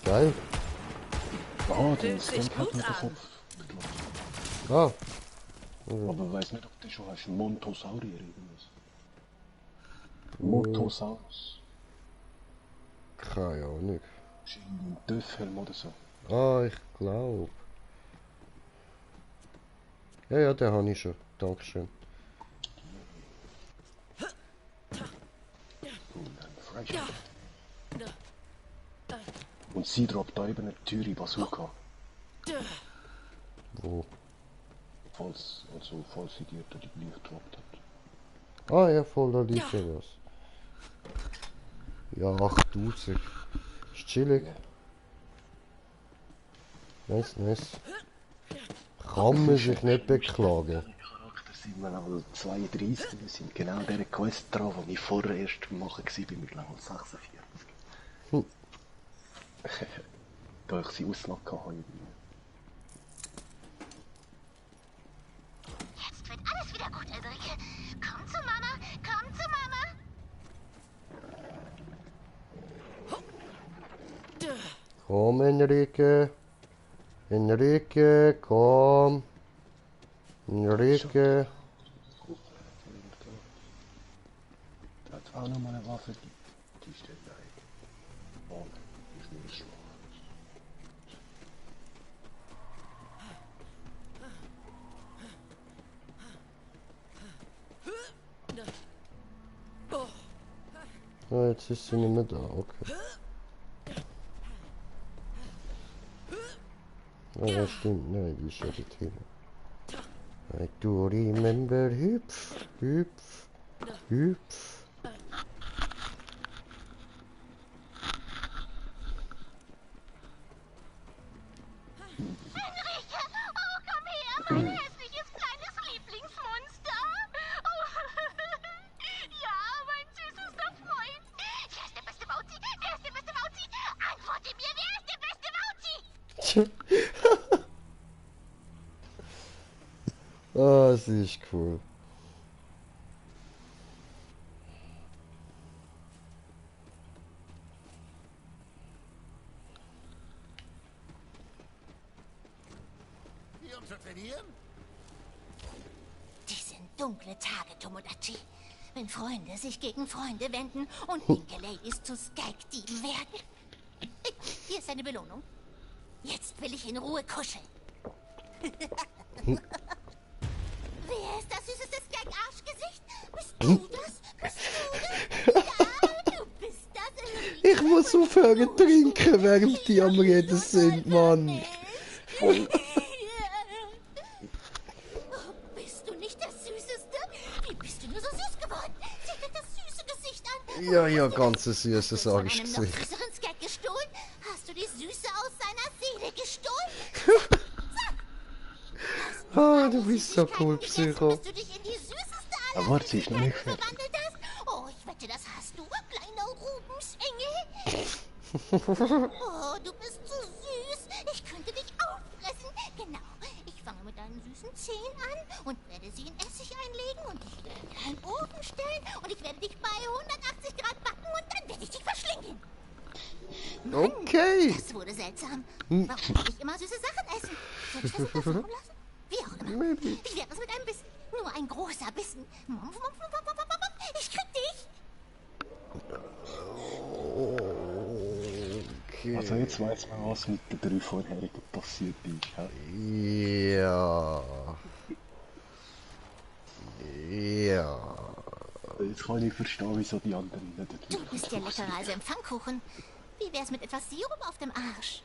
Geil. Ah, den Skank hat mir den Kopf. Ah. Aber ich weiß nicht, ob du schon hast. Montosaurier irgendwas. Motosaurus. Keine Ahnung. Ein Döffhelm oder so. Ah, ich glaube. Ja, ja, den habe ich schon. Dankeschön. Und sie droppt da eben eine teure Bazooka. Wo? Falls sie dir da die gleich gedroppt hat. Ah ja, voll, da liegt ja was. Ja, 8000. Ist chillig. Nice, nice. Kann man sich nicht beklagen. Charakter sind wir Level 32, wir sind genau der Quest dran, die ich vorher erst machen war mit Level 46. Da ich sie ausgemacht habe. Jetzt wird alles wieder gut, Elrike. Komm zu Mama, komm zu Mama. Komm, Enrique. Enrique, komm. Enrique. Da hat auch noch mal eine Waffe. Die steht da. Oh, ist nicht schwach. Ah, jetzt ist sie nicht mehr da, okay. Ah, das stimmt, nein, die ist ja dort hinten. I do remember hüpf, hüpf, hüpf. Enrique, oh komm her, mein hässliches kleines Lieblingsmonster. Oh. Ja, mein süßester Freund. Wer ist der beste Mauzi? Wer ist der beste Mauzi? Antworte mir, wer ist der beste Mauzi? Ah, sie ist cool. Hier um zu trainieren? Die sind dunkle Tage, Tomodachi. Wenn Freunde sich gegen Freunde wenden und linke Ladies zu Skag-Dieben werden. Hier ist eine Belohnung. Jetzt will ich in Ruhe kuscheln. Wer ist das süßeste Skag-Arschgesicht? Bist du das? Bist du das? Ja, du bist das, Enrique. Ich muss aufhören trinken, während die am Reden sind, Mann. Voll. Bist du nicht das Süßeste? Wie bist du nur so süß geworden? Sieh dir das süße Gesicht an. Ja, ja, ganz süßes Hast du von einem noch Arschgesicht. süßeren Skag gestohlen? Hast du die Süße aus seiner Seele gestohlen? Ah, du bist so cool, Psycho. Dass du dich in die süßeste aller Aber warte, sie ist noch nicht fertig. verwandelt hast? Oh, ich wette, das hast du, kleiner Rubensengel. Oh, du bist so süß. Ich könnte dich auffressen. Genau. Ich fange mit deinen süßen Zehen an und werde sie in Essig einlegen und dich in einen Ofen stellen und ich werde dich bei 180 Grad backen und dann werde ich dich verschlingen. Mann, Okay. das wurde seltsam. Warum will ich immer süße Sachen essen? Soll ich das untersuchen lassen? Wie auch immer. Ich werde es mit einem Bissen. Nur ein großer Bissen. Ich krieg dich. Also jetzt weiss man, was mit den 3 vorherigen passiert ist. Ja. Ja. Jetzt kann ich verstehen, wieso die anderen nicht. Du bist ja leckerer als ein Pfannkuchen. Wie wär's mit etwas Sirup auf dem Arsch?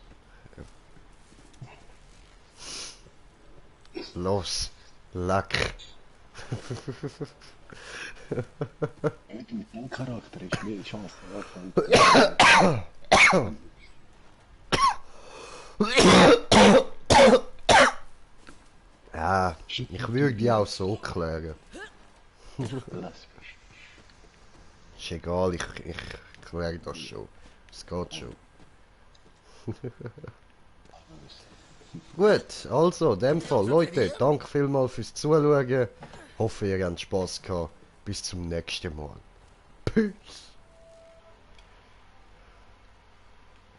Los, Lack. Mit dem Charakter ist mehr Chance. Ja, ich würde die auch so klären. Ist egal, ich kläre das schon. Es geht schon. Gut, also, in dem Fall, Leute, danke vielmals fürs Zuschauen. Hoffe, ihr habt Spass gehabt. Bis zum nächsten Mal. Peace.